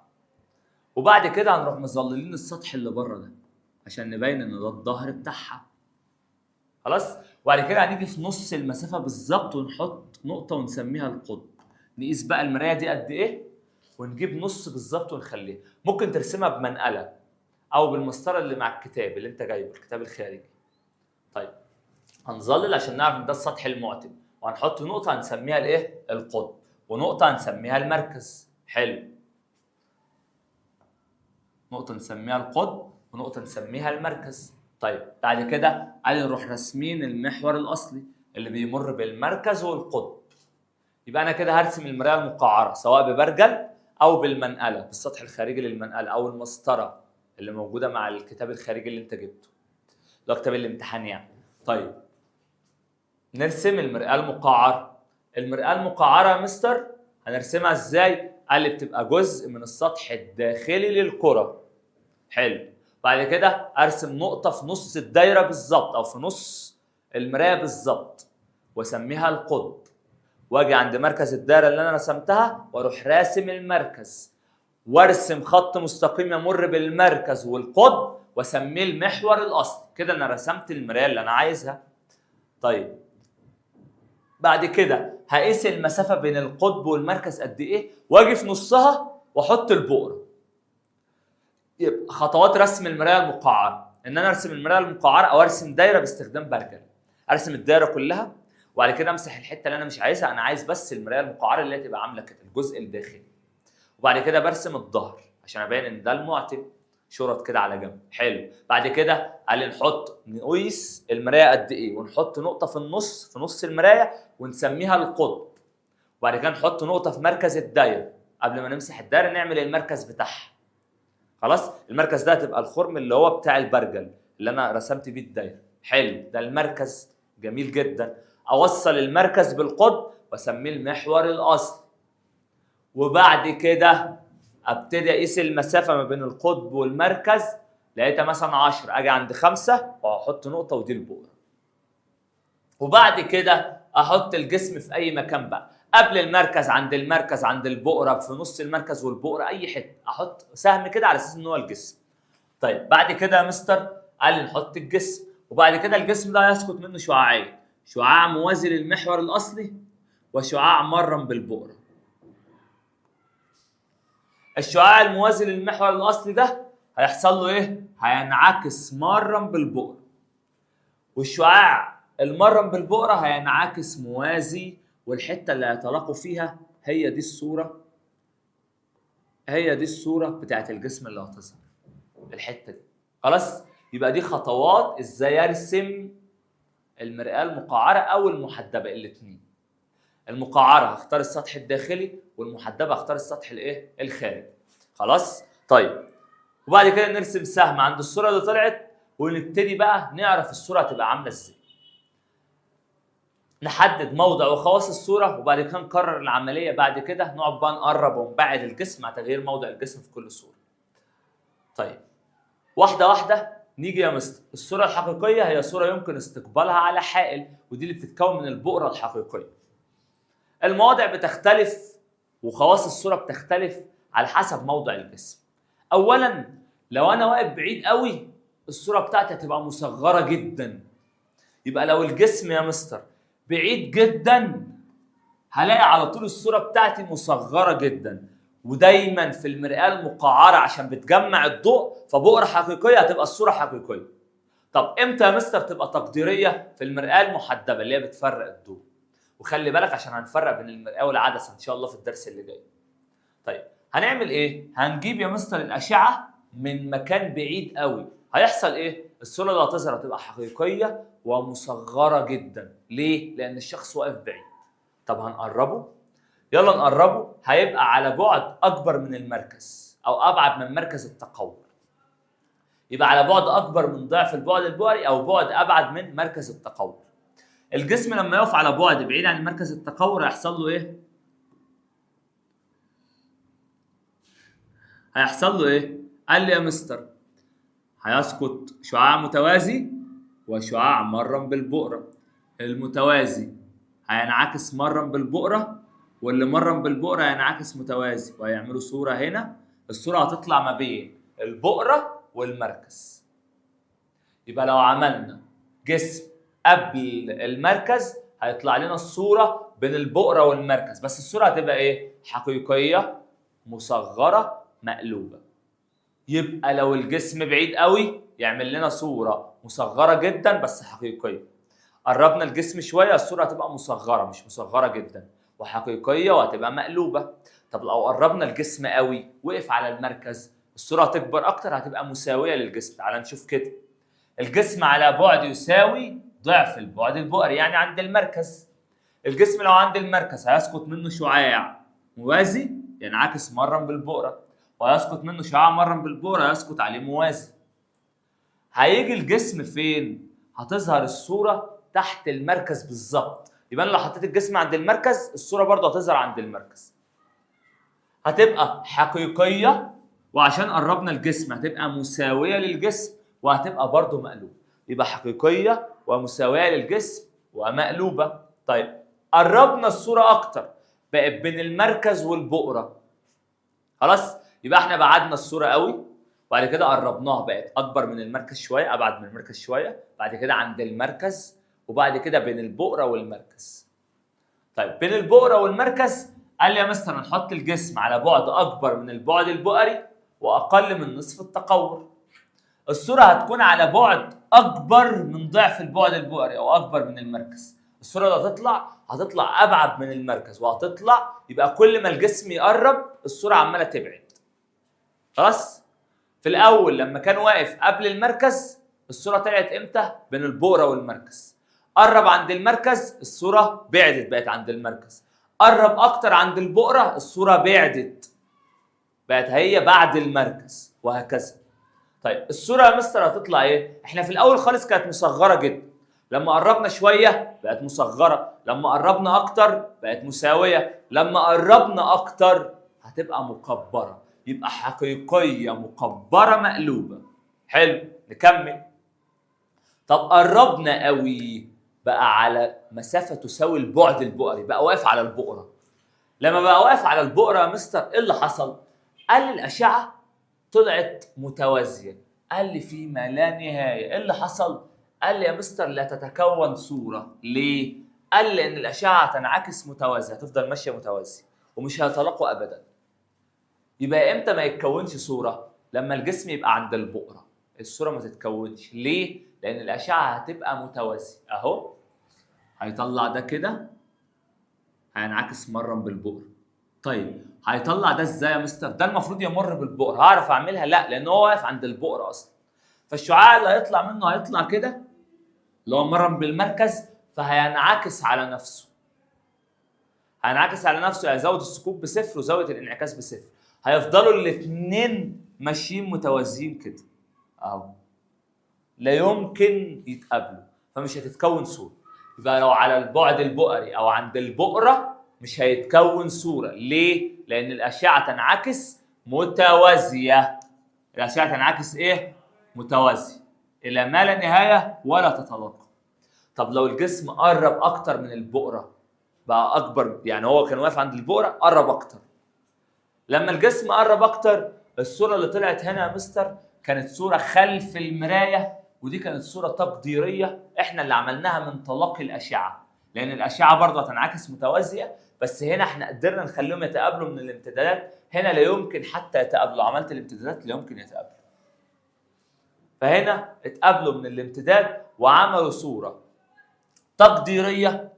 وبعد كده هنروح مظللين السطح اللي بره ده عشان نبين ان ده الظهر بتاعها. خلاص؟ وبعد كده هنيجي في نص المسافة بالظبط ونحط نقطة ونسميها القطب. نقيس بقى المراية دي قد ايه ونجيب نص بالظبط ونخليها. ممكن ترسمها بمنقلة او بالمسطرة اللي مع الكتاب اللي انت جايبه، الكتاب الخارجي. طيب هنظلل عشان نعرف ان ده السطح المعتم، وهنحط نقطة هنسميها الايه؟ القطب، ونقطة هنسميها المركز. حلو. نقطة نسميها القطب ونقطة نسميها المركز. طيب بعد كده قال نروح راسمين المحور الأصلي اللي بيمر بالمركز والقطب. يبقى أنا كده هرسم المراية المقعرة سواء ببرجل أو بالمنقلة، بالسطح الخارجي للمنقلة أو المسطرة اللي موجودة مع الكتاب الخارجي اللي أنت جبته، اللي هو كتاب الامتحان يعني. طيب نرسم المرآة المقعرة. المرآة المقعرة يا مستر هنرسمها ازاي؟ قال لي بتبقى جزء من السطح الداخلي للكرة. حلو. بعد كده ارسم نقطة في نص الدايرة بالظبط او في نص المراية بالظبط واسميها القطب، واجي عند مركز الدايرة اللي انا رسمتها واروح راسم المركز، وارسم خط مستقيم يمر بالمركز والقطب واسميه المحور الاصلي. كده انا رسمت المراية اللي انا عايزها. طيب بعد كده هقيس المسافة بين القطب والمركز قد ايه، واجي في نصها واحط البؤرة. يبقى خطوات رسم المراية المقعرة ان انا ارسم المراية المقعرة او ارسم دايرة باستخدام برجل. ارسم الدايرة كلها وبعد كده امسح الحتة اللي انا مش عايزها، انا عايز بس المراية المقعرة اللي هي تبقى عاملة كده الجزء الداخلي. وبعد كده برسم الظهر عشان ابين ان ده المعتم، شرط كده على جنب. حلو. بعد كده قال لي نحط نقيس المراية قد ايه، ونحط نقطة في النص في نص المراية ونسميها القطب. وبعد كده نحط نقطة في مركز الدايرة، قبل ما نمسح الدايرة نعمل المركز بتاعها. خلاص؟ المركز ده هتبقى الخرم اللي هو بتاع البرجل اللي انا رسمت بيه الدايرة. حلو، ده المركز، جميل جدا. اوصل المركز بالقطب واسميه المحور الاصلي. وبعد كده ابتدي اقيس المسافة ما بين القطب والمركز، لقيتها مثلا 10، اجي عند 5 واحط نقطة ودي البؤره. وبعد كده احط الجسم في اي مكان بقى، قبل المركز، عند المركز، عند البؤره، في نص المركز والبؤره، اي حتة احط سهم كده على اساس ان هو الجسم. طيب بعد كده يا مستر قال لي نحط الجسم، وبعد كده الجسم ده هيسقط منه شعاعين، شعاع موازي للمحور الاصلي وشعاع مرم بالبؤره. الشعاع الموازي للمحور الاصلي ده هيحصل له ايه؟ هينعكس مرم بالبؤره. والشعاع المرم بالبؤره هينعكس موازي، والحتة اللي هيتلاقوا فيها هي دي الصورة، هي دي الصورة بتاعت الجسم اللي هتظهر الحتة دي. خلاص؟ يبقى دي خطوات ازاي ارسم المرآة المقعره او المحدبه، الاثنين. المقعره هختار السطح الداخلي، والمحدبه هختار السطح الايه؟ الخارجي. خلاص؟ طيب وبعد كده نرسم سهم عند الصورة اللي طلعت، ونبتدي بقى نعرف الصورة هتبقى عامله ازاي. نحدد موضع وخواص الصورة، وبعد كده نكرر العملية، بعد كده نقعد بقى نقرب ونبعد الجسم مع تغيير موضع الجسم في كل صوره. طيب واحدة واحدة نيجي يا مستر. الصورة الحقيقية هي صوره يمكن استقبالها على حائل، ودي اللي بتتكون من البؤره الحقيقية. المواضع بتختلف وخواص الصورة بتختلف على حسب موضع الجسم. اولا لو انا واقف بعيد قوي الصورة بتاعتي هتبقى مصغرة جدا. يبقى لو الجسم يا مستر بعيد جدا هلاقي على طول الصورة بتاعتي مصغرة جدا. ودايما في المرآة المقعره عشان بتجمع الضوء، فبؤره حقيقية هتبقى الصورة حقيقية. طب امتى يا مستر تبقى تقديرية؟ في المرآة المحدبه اللي هي بتفرق الضوء. وخلي بالك عشان هنفرق بين المرآة والعدسه ان شاء الله في الدرس اللي جاي. طيب هنعمل ايه؟ هنجيب يا مستر الاشعة من مكان بعيد قوي. هيحصل ايه؟ الصورة اللي هتظهر هتبقى حقيقية ومصغره جدا. ليه؟ لان الشخص واقف بعيد. طب هنقربه؟ يلا نقربه. هيبقى على بعد اكبر من المركز او ابعد من مركز التقور. يبقى على بعد اكبر من ضعف البعد البؤري او بعد ابعد من مركز التقور. الجسم لما يقف على بعد بعيد عن مركز التقور هيحصل له ايه؟ هيحصل له ايه؟ قال لي يا مستر هيسقط شعاع متوازي وشعاع مرم بالبؤرة. المتوازي هينعكس مرم بالبؤرة، واللي مرم بالبؤرة هينعكس متوازي، وهيعملوا صورة هنا. الصورة هتطلع ما بين البؤرة والمركز. يبقى لو عملنا جسم قبل المركز هيطلع لنا الصورة بين البؤرة والمركز، بس الصورة هتبقى ايه؟ حقيقية مصغرة مقلوبة. يبقى لو الجسم بعيد قوي يعمل لنا صورة مصغرة جدا بس حقيقية. قربنا الجسم شوية الصورة هتبقى مصغرة، مش مصغرة جدا، وحقيقية وهتبقى مقلوبة. طب لو قربنا الجسم قوي وقف على المركز الصورة هتكبر أكتر، هتبقى مساوية للجسم. تعال نشوف كده. الجسم على بعد يساوي ضعف البعد البؤري، يعني عند المركز. الجسم لو عند المركز هيسقط منه شعاع موازي ينعكس مرة بالبؤرة، وهيسقط منه شعاع مرة بالبؤرة يسقط عليه موازي. هيجي الجسم فين؟ هتظهر الصورة تحت المركز بالظبط. يبقى انا لو حطيت الجسم عند المركز الصورة برضه هتظهر عند المركز. هتبقى حقيقية، وعشان قربنا الجسم هتبقى مساوية للجسم، وهتبقى برضه مقلوبة. يبقى حقيقية ومساوية للجسم ومقلوبة. طيب قربنا الصورة أكتر، بقت بين المركز والبؤرة. خلاص؟ يبقى احنا بعدنا الصورة قوي، وبعد كده قربناها بقت أكبر من المركز شوية، أبعد من المركز شوية، بعد كده عند المركز، وبعد كده بين البؤرة والمركز. طيب بين البؤرة والمركز قال لي يا مستر هنحط الجسم على بعد أكبر من البعد البؤري وأقل من نصف التقور. الصورة هتكون على بعد أكبر من ضعف البعد البؤري أو أكبر من المركز. الصورة اللي هتطلع أبعد من المركز وهتطلع، يبقى كل ما الجسم يقرب الصورة عمالة تبعد. خلاص؟ في الأول لما كان واقف قبل المركز الصورة طلعت إمتى؟ بين البؤرة والمركز. قرب عند المركز الصورة بعدت بقت عند المركز. قرب أكتر عند البؤرة الصورة بعدت بقت هي بعد المركز، وهكذا. طيب الصورة يا مستر هتطلع ايه؟ احنا في الاول خالص كانت مصغرة جدا، لما قربنا شوية بقت مصغرة، لما قربنا اكتر بقت مساوية، لما قربنا اكتر هتبقى مكبره، يبقى حقيقية مكبره مقلوبة. حلو، نكمل. طب قربنا قوي بقى على مسافة تساوي البعد البؤري، بقى واقف على البؤره. لما بقى واقف على البؤره يا مستر ايه اللي حصل؟ قال لي الاشعة طلعت متوازية، قال لي في ما لا نهاية. ايه اللي حصل؟ قال لي يا مستر لا تتكون صوره. ليه؟ قال لي ان الاشعة تنعكس متوازية، هتفضل ماشية متوازية ومش هيتلاقوا ابدا. يبقى امتى ما يتكونش صوره؟ لما الجسم يبقى عند البؤره، الصورة ما تتكونش. ليه؟ لان الاشعة هتبقى متوازية. اهو هيطلع ده كده، هينعكس مرة بالبؤره. طيب هيطلع ده ازاي يا مستر؟ ده المفروض يمر بالبؤره، هعرف اعملها؟ لا، لان هو واقف عند البؤره اصلا. فالشعاع اللي هيطلع منه هيطلع كده اللي هو مرن بالمركز، فهينعكس على نفسه. هينعكس على نفسه، هيزود الثقوب بصفر وزاويه الانعكاس بصفر. هيفضلوا الاثنين ماشيين متوازيين كده اهو، لا يمكن يتقابلوا، فمش هتتكون صوره. يبقى لو على البعد البؤري او عند البؤره مش هيتكون صوره. ليه؟ لان الاشعة تنعكس متوازية. الاشعة تنعكس ايه؟ متوازية الى ما لا نهاية ولا تتلاقى. طب لو الجسم قرب اكتر من البؤره بقى اكبر، يعني هو كان واقف عند البؤره قرب اكتر. لما الجسم قرب اكتر الصورة اللي طلعت هنا يا مستر كانت صوره خلف المراية، ودي كانت صوره تقديرية احنا اللي عملناها من تلاقي الاشعة، لان الاشعة برضه هتنعكس متوازية، بس هنا احنا قدرنا نخليهم يتقابلوا من الامتدادات. هنا لا يمكن حتى يتقابلوا، عملت الامتدادات لا يمكن يتقابلوا. فهنا اتقابلوا من الامتداد وعملوا صوره تقديرية،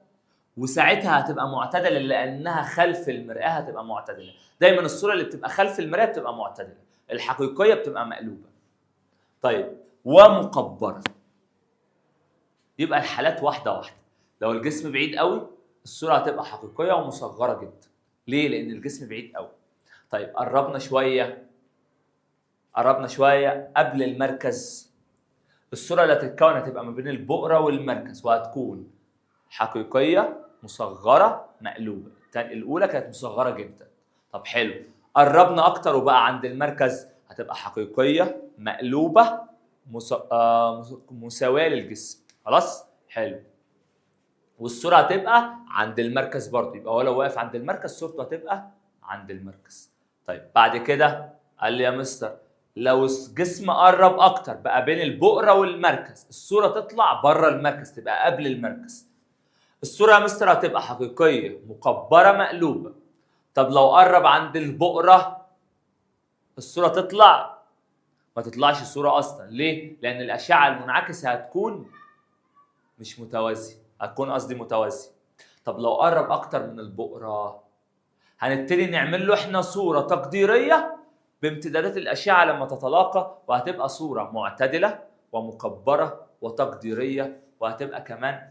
وساعتها هتبقى معتدلة لانها خلف المرآة، هتبقى معتدلة. دايما الصورة اللي بتبقى خلف المراية بتبقى معتدلة، الحقيقية بتبقى مقلوبة. طيب ومكبره. يبقى الحالات واحدة واحدة. لو الجسم بعيد قوي الصورة هتبقى حقيقية ومصغره جدا. ليه؟ لان الجسم بعيد قوي. طيب قربنا شوية، قربنا شوية قبل المركز، الصورة اللي هتتكون هتبقى ما بين البؤره والمركز، وهتكون حقيقية مصغرة مقلوبة. الاولى كانت مصغرة جدا. طب حلو، قربنا اكتر وبقى عند المركز، هتبقى حقيقية مقلوبة مساوية للجسم. خلاص حلو. والصورة هتبقى عند المركز برضه، يبقى هو لو واقف عند المركز صورته هتبقى عند المركز. طيب بعد كده قال لي يا مستر لو الجسم قرب اكتر بقى بين البؤره والمركز، الصورة تطلع بره المركز، تبقى قبل المركز. الصورة يا مستر هتبقى حقيقية مكبره مقلوبة. طب لو قرب عند البؤره الصورة تطلع ما تطلعش الصورة اصلا. ليه؟ لان الاشعة المنعكسه هتكون مش متوازية، هتكون قصدي متوازية. طب لو قرب اكتر من البؤره هنبتدي نعمل له احنا صوره تقديرية بامتدادات الاشعة لما تتلاقى، وهتبقى صوره معتدلة ومكبره وتقديريه، وهتبقى كمان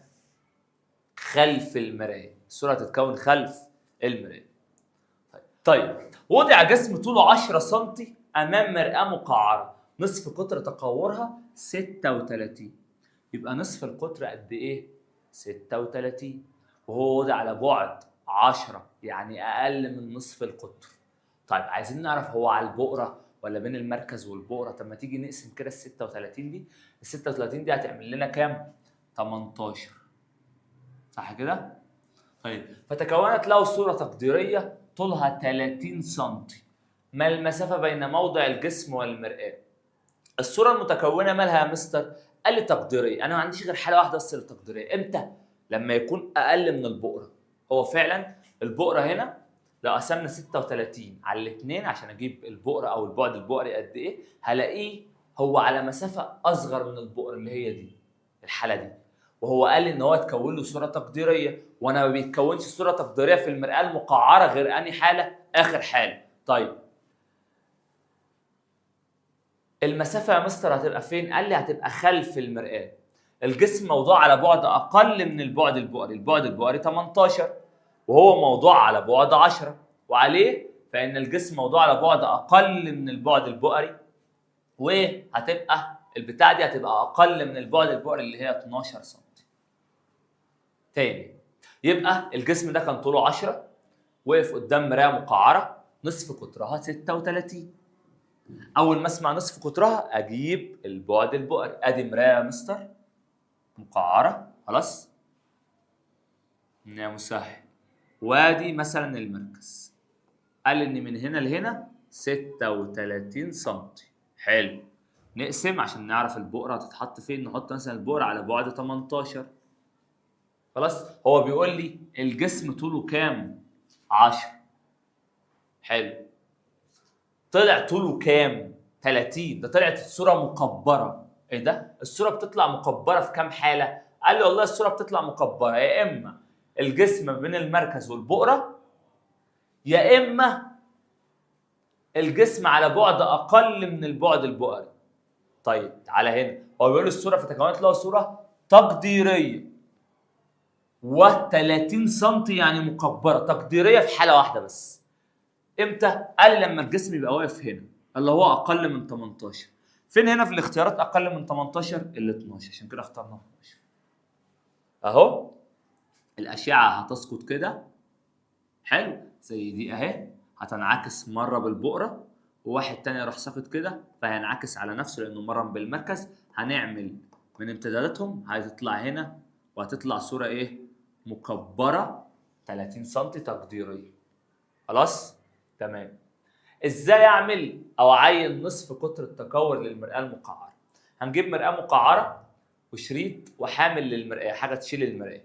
خلف المراية. الصورة هتتكون خلف المراية. طيب وضع جسم طوله 10 سم امام مرآة مقعره، نصف قطر تقورها 36. يبقى نصف القطر قد ايه؟ 36، وهو وضع على بعد 10، يعني اقل من نصف القطر. طيب عايزين نعرف هو على البؤره ولا بين المركز والبؤره. طب ما تيجي نقسم كده ال 36 دي، ال 36 دي هتعمل لنا كام؟ 18، صح كده؟ طيب فتكونت له صوره تقديرية طولها 30 سم. ما المسافة بين موضع الجسم والمرآة؟ الصورة المتكونه مالها يا مستر؟ قال لي تقديرية. انا ما عنديش غير حاله واحدة بس للتقديريه، امتى؟ لما يكون اقل من البؤره. هو فعلا البؤره هنا لو قسمنا 36 على الاثنين عشان اجيب البؤره او البعد البؤري قد ايه، هلاقيه هو على مسافة اصغر من البؤره اللي هي دي الحالة دي. وهو قال ان هو اتكون له صوره تقديرية، وانا ما بيتكونش صوره تقديرية في المرآة المقعره غير انهي حاله؟ اخر حاله. طيب المسافة يا مستر هتبقى فين؟ قال لي هتبقى خلف المرآة. الجسم موضوع على بعد اقل من البعد البؤري، البعد البؤري 18 وهو موضوع على بعد 10، وعليه فإن الجسم موضوع على بعد أقل من البعد البؤري، وهتبقى البتاع دي هتبقى اقل من البعد البؤري اللي هي 12 سم. تاني، يبقى الجسم ده كان طوله 10، وقف قدام مراية مقعره نصف قطرها 36. اول ما اسمع نصف قطرها اجيب البعد البؤري. ادي مراية يا مستر مقعره، خلاص يا مسهل، وادي مثلا المركز، قال ان من هنا لهنا 36 سم. حلو، نقسم عشان نعرف البؤره هتتحط فين، نحط مثلا البؤره على بعد 18. خلاص، هو بيقول لي الجسم طوله كام؟ 10. حلو، طلع طوله كام؟ 30. ده طلعت الصورة مكبره. ايه ده؟ الصورة بتطلع مكبره في كام حاله؟ قال لي والله الصورة بتطلع مكبره يا اما الجسم ما بين المركز والبؤره، يا اما الجسم على بعد اقل من البعد البؤري. طيب تعالى هنا، هو بيقول الصورة فتكونت لها صوره تقديرية و30 سم، يعني مكبره تقديرية في حاله واحدة بس. امتى؟ قال لما الجسم يبقى واقف هنا اللي هو اقل من 18. فين هنا في الاختيارات اقل من 18؟ ال 12، عشان كده اخترنا 12. اهو الاشعة هتسقط كده، حلو، زي دي اهي، هتنعكس مرة بالبؤره، وواحد تاني راح ساقط كده فهينعكس على نفسه لانه مرة بالمركز. هنعمل من امتداداتهم هتطلع هنا، وهتطلع صوره ايه؟ مكبره 30 سم تقديرية. خلاص؟ تمام. ازاي اعمل او اعين نصف قطر التكور للمرآة المقعره؟ هنجيب مرآة مقعره وشريط وحامل للمرآة، حاجة تشيل المرآة.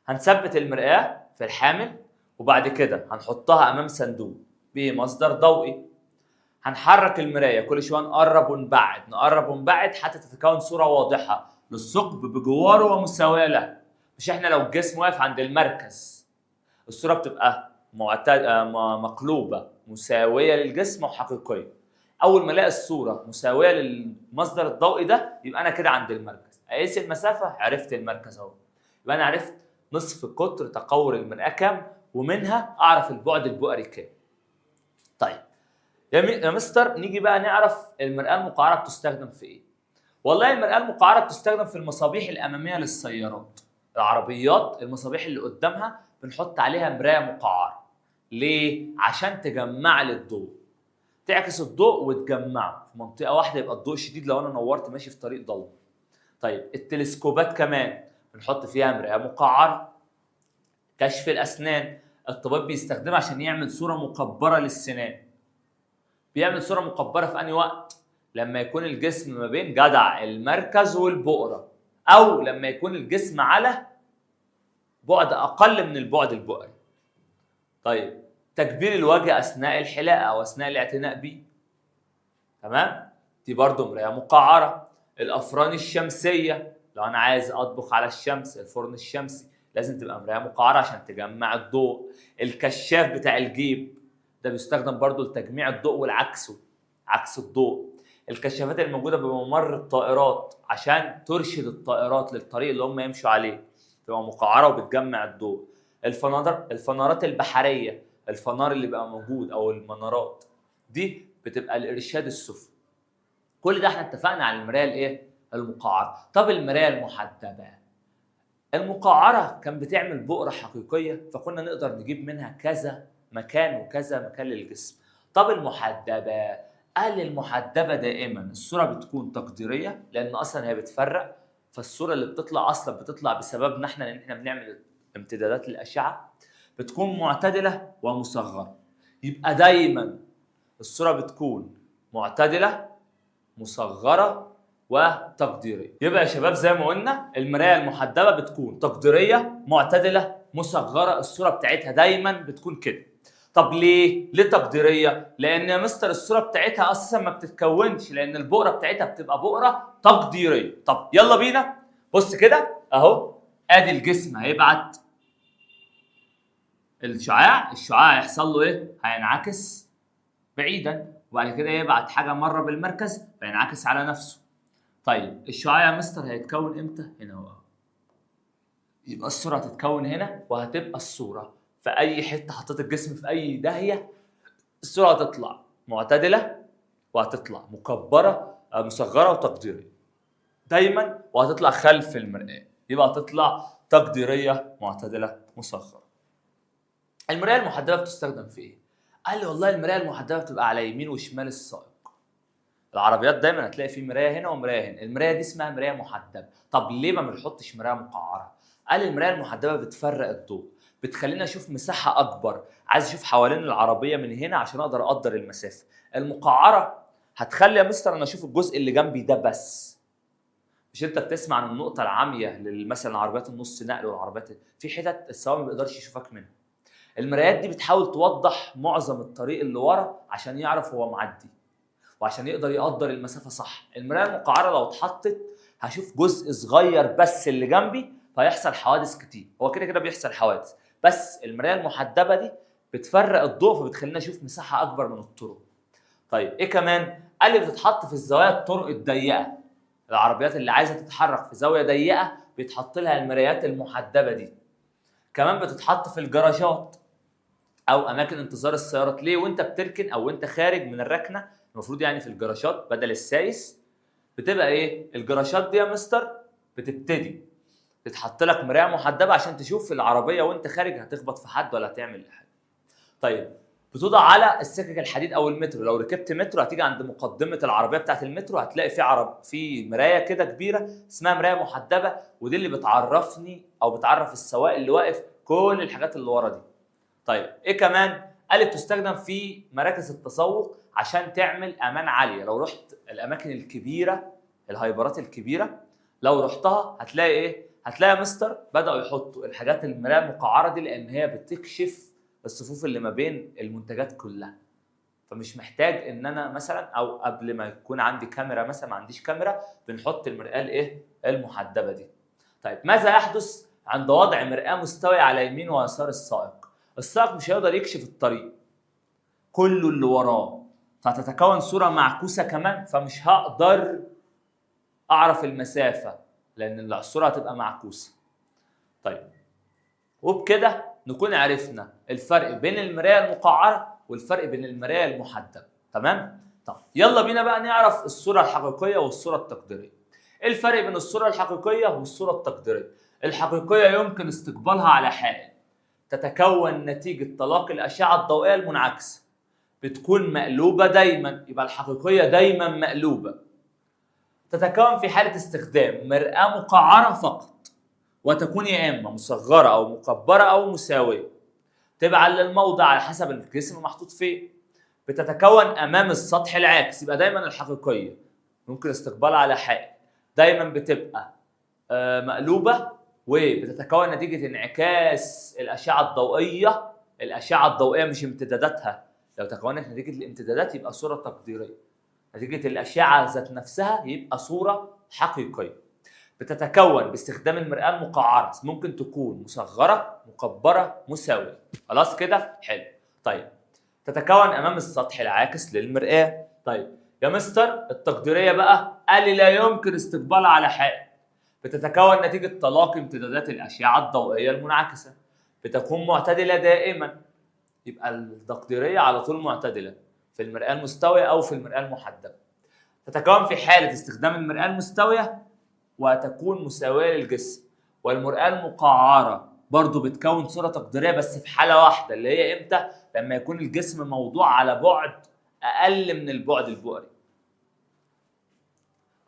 هنثبت المرآة في الحامل، وبعد كده هنحطها امام صندوق بمصدر ضوئي. هنحرك المراية كل شوية، نقرب ونبعد نقرب ونبعد حتى تتكون صوره واضحة للثقب بجواره ومساويه له. مش احنا لو الجسم واقف عند المركز الصورة بتبقى مقلوبة مساوية للجسم وحقيقيه. اول ما الاقي الصورة مساوية للمصدر الضوئي ده يبقى انا كده عند المركز. اقيس المسافة، عرفت المركز اهو، يبقى انا عرفت نصف قطر تقور المرآة كام، ومنها اعرف البعد البؤري كام. طيب يا مستر، نيجي بقى نعرف المرآة المقعرة بتستخدم في ايه؟ والله المرآة المقعرة بتستخدم في المصابيح الأمامية للسيارات، العربيات، المصابيح اللي قدامها بنحط عليها مراية مقعرة. ليه؟ عشان تجمع لي الضوء، تعكس الضوء وتجمعه في منطقة واحدة، يبقى الضوء شديد لو أنا نورت ماشي في طريق ضلمة. طيب التلسكوبات كمان بنحط فيها مراية مقعرة. كشف الأسنان الطبيب بيستخدمها عشان يعمل صورة مكبرة للسنان. بيعمل صورة مكبرة في أي وقت؟ لما يكون الجسم ما بين جدع المركز والبؤرة، أو لما يكون الجسم على بعد أقل من البعد البؤري. طيب تكبير الوجه أثناء الحلاقة أو أثناء الاعتناء بيه، تمام؟ دي برضو مراية مقعرة. الأفران الشمسية، لو أنا عايز أطبخ على الشمس، الفرن الشمسي لازم تبقى مراية مقعرة عشان تجمع الضوء. الكشاف بتاع الجيب ده بيستخدم برضو لتجميع الضوء والعكسه، عكس الضوء. الكشافات الموجودة بممر الطائرات عشان ترشد الطائرات للطريق اللي هم يمشوا عليه، تبقى مقعرة وبتجمع الضوء. الفنارات البحرية، الفنار اللي بقى موجود أو المنارات دي بتبقى لإرشاد السفن. كل ده احنا اتفقنا على المراية الايه؟ المقعرة. طب المراية المحدبة، المقعرة كان بتعمل بؤرة حقيقية، فكنا نقدر نجيب منها كذا مكان وكذا مكان للجسم. طب المحدبة، قال المحدبة دائما الصورة بتكون تقديرية، لأن أصلا هي بتفرق، فالصورة اللي بتطلع أصلا بتطلع بسببنا احنا، لأن احنا بنعمل امتدادات للأشعة، بتكون معتدلة ومصغرة. يبقى دايما الصورة بتكون معتدلة مصغرة وتقديرية. يبقى يا شباب زي ما قلنا المراية المحدبة بتكون تقديرية معتدلة مصغرة، الصورة بتاعتها دايما بتكون كده. طب ليه؟ ليه تقديرية؟ لأن يا مستر الصورة بتاعتها أساسا ما بتتكونش، لأن البؤرة بتاعتها بتبقى بؤرة تقديرية. طب يلا بينا، بص كده أهو، أدي الجسم هيبعت الشعاع، الشعاع هيحصل له إيه؟ هينعكس بعيدا، وبعد كده يبعت حاجة مرة بالمركز فينعكس على نفسه. طيب الشعاع يا مستر هيتكون امتى؟ هنا اهو. يبقى الصورة هتتكون هنا، وهتبقى الصورة في أي حتة حطيت الجسم في أي داهية الصورة هتطلع معتدلة وهتطلع مكبرة مصغرة وتقديريه دايما، وهتطلع خلف المرآة، يبقى هتطلع تقديرية معتدلة مصغرة. المراية المحدبه بتستخدم في ايه؟ قال لي والله المراية المحدبه بتبقى على يمين وشمال السائق. العربيات دايما هتلاقي في مراية هنا ومرايه هنا، المراية دي اسمها مراية محدبه. طب ليه ما بنحطش مراية مقعره؟ قال المراية المحدبه بتفرق الضوء، بتخليني اشوف مساحة اكبر، عايز اشوف حوالين العربية من هنا عشان اقدر اقدر المسافة. المقعره هتخلي يا مستر انا اشوف الجزء اللي جنبي ده بس. مش انت بتسمع عن النقطة العامية مثلا عربيات النص نقل والعربيات في حتت السواق ما بيقدرش يشوفك منها. المرايات دي بتحاول توضح معظم الطريق اللي ورا عشان يعرف هو معدي، وعشان يقدر يقدر المسافة صح. المراية المقعره لو اتحطت هشوف جزء صغير بس اللي جنبي، فيحصل حوادث كتير. هو كده كده بيحصل حوادث، بس المراية المحدبه دي بتفرق الضوء، فبتخلينا اشوف مساحة اكبر من الطرق. طيب ايه كمان؟ قال لي بتتحط في الزوايا الطرق الضيقه. العربيات اللي عايزه تتحرك في زاوية ضيقه بيتحط لها المرايات المحدبه دي. كمان بتتحط في الجراجات او اماكن انتظار السيارات. ليه؟ وانت بتركن او وانت خارج من الركنه، المفروض يعني في الجراجات بدل السايس بتبقى ايه؟ الجراجات دي يا مستر بتبتدي تتحط لك مراية محدبه عشان تشوف العربية وانت خارج هتخبط في حد ولا هتعمل حاجة. طيب بتوضع على السكك الحديد او المترو. لو ركبت مترو هتيجي عند مقدمه العربية بتاعت المترو هتلاقي في في مراية كده كبيرة اسمها مراية محدبه، ودي اللي بتعرفني او بتعرف السواق اللي واقف كل الحاجات اللي ورا دي. طيب ايه كمان؟ قالت تستخدم في مراكز التسوق عشان تعمل امان عالية. لو رحت الاماكن الكبيرة، الهايبرات الكبيرة، لو رحتها هتلاقي ايه؟ هتلاقي يا مستر بداوا يحطوا الحاجات المراية المقعره دي، لان هي بتكشف الصفوف اللي ما بين المنتجات كلها. فمش محتاج ان انا مثلا، او قبل ما يكون عندي كاميرا مثلا، ما عنديش كاميرا، بنحط المرآة الايه؟ المحدبه دي. طيب ماذا يحدث عند وضع مرآة مستوية على يمين ويسار السائق؟ السائق مش هيقدر يكشف الطريق كله اللي وراه، فهتتكون صورة معكوسة كمان، فمش هقدر اعرف المسافة لان الصورة هتبقى معكوسة. طيب وبكده نكون عرفنا الفرق بين المراية المقعرة والفرق بين المراية المحدبة. تمام؟ طب يلا بينا بقى نعرف الصورة الحقيقية والصورة التقديرية. ايه الفرق بين الصورة الحقيقية والصورة التقديرية؟ الحقيقية يمكن استقبالها على حائل، تتكون نتيجة تلاقي الأشعة الضوئية المنعكسة، بتكون مقلوبة دايما، يبقى الحقيقية دايما مقلوبة. تتكون في حالة استخدام مرآة مقعرة فقط، وتكون يا إما مصغرة أو مكبرة أو مساوية، تبعا للموضع على حسب الجسم محطوط فيه. بتتكون أمام السطح العاكس، يبقى دايما الحقيقية ممكن استقبالها على حائل، دايما بتبقى مقلوبة، وبتتكون نتيجة انعكاس الأشعة الضوئية. الأشعة الضوئية مش امتداداتها، لو تكونت نتيجة الامتدادات يبقى صورة تقديرية، نتيجة الأشعة ذات نفسها يبقى صورة حقيقية. بتتكون باستخدام المرآة المقعرة، ممكن تكون مصغرة، مكبرة، مساوية. خلاص كده؟ حلو. طيب تتكون أمام السطح العاكس للمرآة. طيب يا مستر التقديرية بقى، قال لي لا يمكن استقبالها على حائل، بتتكون نتيجة تلاقي امتدادات الأشعة الضوئية المنعكسة، بتكون معتدلة دائما، يبقى التقديرية على طول معتدلة في المرآة المستوية أو في المرآة المحدبة. تتكون في حالة استخدام المرآة المستوية وتكون مساوية للجسم. والمرآة المقعرة برضو بتكون صورة تقديرية بس في حالة واحدة، اللي هي إمتى؟ لما يكون الجسم موضوع على بعد أقل من البعد البؤري.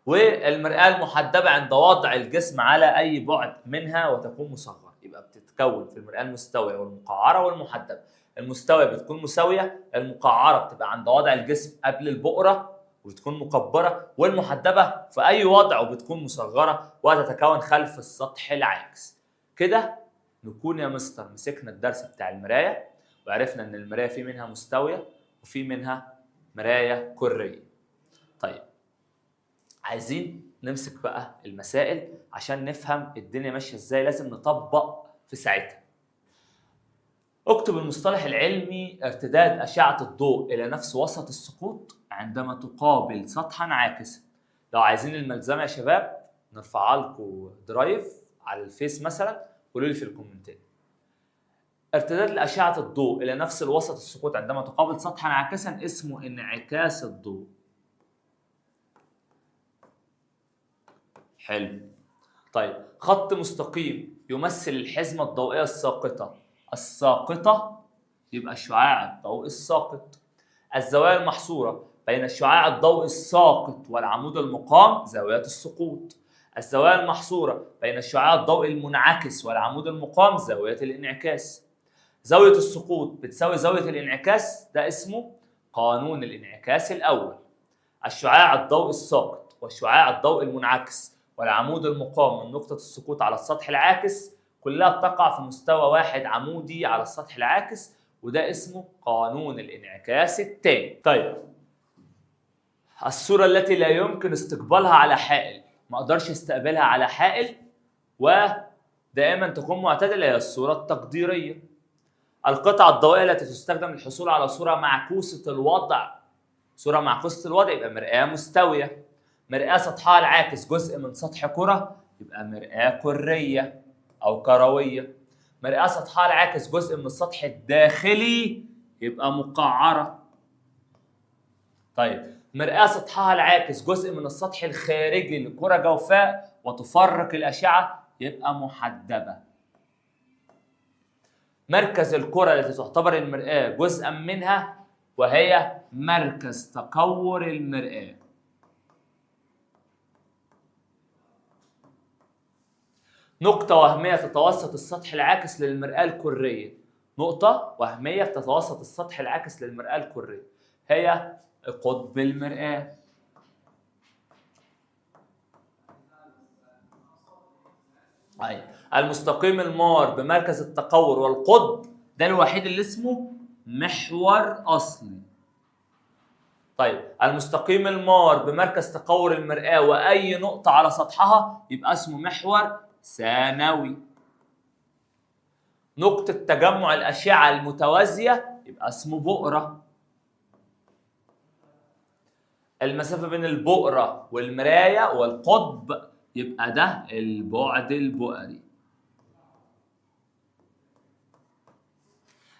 والمرآة المحدبة عند وضع الجسم على أي بعد منها وتكون مصغرة، يبقى بتتكون في المرآة المستوية والمقعرة والمحدبة. المستوية بتكون مساوية، المقعرة بتبقى عند وضع الجسم قبل البؤرة وبتكون مكبرة، والمحدبة في أي وضع وبتكون مصغرة وتتكون خلف السطح العاكس. كده نكون يا مستر مسكنا الدرس بتاع المراية، وعرفنا إن المراية في منها مستوية وفي منها مراية كرية. طيب عايزين نمسك بقى المسائل عشان نفهم الدنيا ماشية ازاي، لازم نطبق في ساعتها. اكتب المصطلح العلمي ارتداد أشعة الضوء إلى نفس وسط السقوط عندما تقابل سطحا عاكسا. لو عايزين الملزمة يا شباب نرفعها لكم Drive على الفيس مثلا، قولوا لي في الكومنتات. ارتداد لأشعة الضوء إلى نفس الوسط السقوط عندما تقابل سطحا عاكسا اسمه انعكاس الضوء. حلو. طيب خط مستقيم يمثل الحزمة الضوئية الساقطة، الساقطة يبقى شعاع الضوء الساقط. الزوايا المحصورة بين شعاع الضوء الساقط والعمود المقام زاوية السقوط. الزوايا المحصورة بين شعاع الضوء المنعكس والعمود المقام زاوية الانعكاس. زاوية السقوط بتساوي زاوية الانعكاس، ده اسمه قانون الانعكاس الأول. الشعاع الضوء الساقط وشعاع الضوء المنعكس والعمود المقام من نقطة السقوط على السطح العاكس كلها بتقع في مستوى واحد عمودي على السطح العاكس، وده اسمه قانون الانعكاس الثاني. طيب الصورة التي لا يمكن استقبالها على حائل، ما اقدرش استقبلها على حائل ودائما تكون معتدلة، هي الصورة التقديرية. القطعة الضوئية التي تستخدم للحصول على صورة معكوسة الوضع، صورة معكوسة الوضع يبقى مرآة مستوية. مرآة سطحها العاكس جزء من سطح كرة يبقى مرآة كرية أو كروية. مرآة سطحها العاكس جزء من السطح الداخلي يبقى مقعرة. طيب مرآة سطحها العاكس جزء من السطح الخارجي لكرة جوفاء وتفرق الأشعة يبقى محدبة. مركز الكرة التي تعتبر المرآة جزءا منها وهي مركز تكور المرآة. نقطة وهمية تتوسط السطح العاكس للمرآة الكرية، نقطة وهمية تتوسط السطح العاكس للمرآة الكرية هي قطب المرآة. أي المستقيم المار بمركز التكور والقطب ده الوحيد اللي اسمه محور أصلي. طيب المستقيم المار بمركز تكور المرآة وأي نقطة على سطحها يبقى اسمه محور ثانوي. نقطة تجمع الأشعة المتوازية يبقى اسمه بؤرة. المسافة بين البؤرة والمراية والقطب يبقى ده البعد البؤري.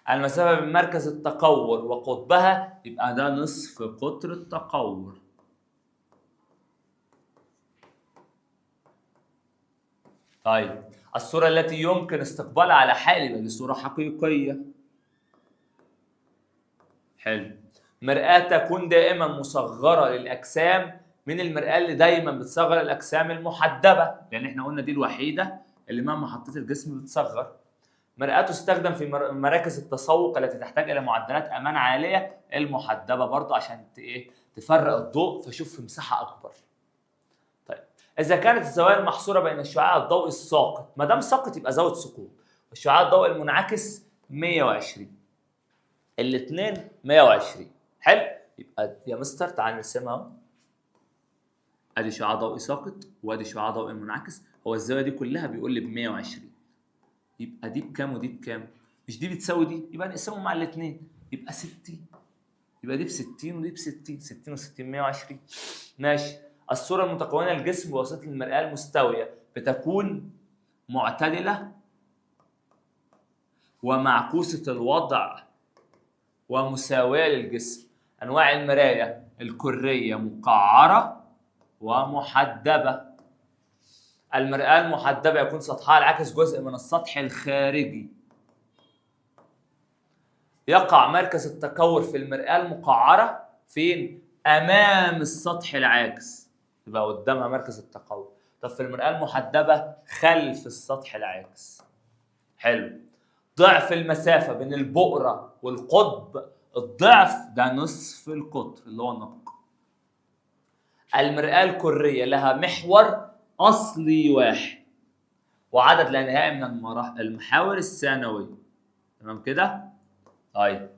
المسافة بين مركز التكور وقطبها يبقى ده نصف قطر التكور. طيب الصورة التي يمكن استقبالها على حائل يبقى دي صورة حقيقية. حلو. مرآة تكون دائما مصغرة للأجسام، من المرآة اللي دايما بتصغر الأجسام المحدبة، لأن احنا قلنا دي الوحيدة اللي مهما حطيت الجسم بتصغر. مرآة تستخدم في مراكز التسوق التي تحتاج إلى معدلات أمان عالية، المحدبة برضه عشان إيه؟ تفرق الضوء فشوف في مساحة أكبر. طيب إذا كانت الزوايا المحصورة بين الشعاع الضوئي الساقط، ما دام ساقط يبقى زاوية سقوط، والشعاع الضوئي المنعكس 120، الاثنين 120. حلو؟ يبقى يا مستر تعال نرسمها اهو. ادي شعاع ضوئي ساقط وادي شعاع ضوئي منعكس، هو الزاوية دي كلها بيقول لي ب 120. يبقى دي بكام ودي بكام؟ مش دي بتساوي دي، يبقى نقسمهم مع الاثنين يبقى 60. يبقى دي ب 60 ودي ب 60، 60 و60 120. ماشي. الصورة المتكونة للجسم بواسطة المرآة المستوية بتكون معتدلة ومعكوسة الوضع ومساوية للجسم. أنواع المراية الكرية مقعرة ومحدبة. المرآة المحدبة يكون سطحها العاكس جزء من السطح الخارجي. يقع مركز التكور في المرآة المقعرة فين؟ أمام السطح العاكس، يبقى قدامها مركز التكور. طب في المرآة المحدبة خلف السطح العاكس. حلو. ضعف المسافة بين البؤرة والقطب، الضعف ده نصف القطر اللي هو النق. المرآة الكرية لها محور أصلي واحد وعدد لا نهائي من المحاور الثانوية. تمام كده؟ طيب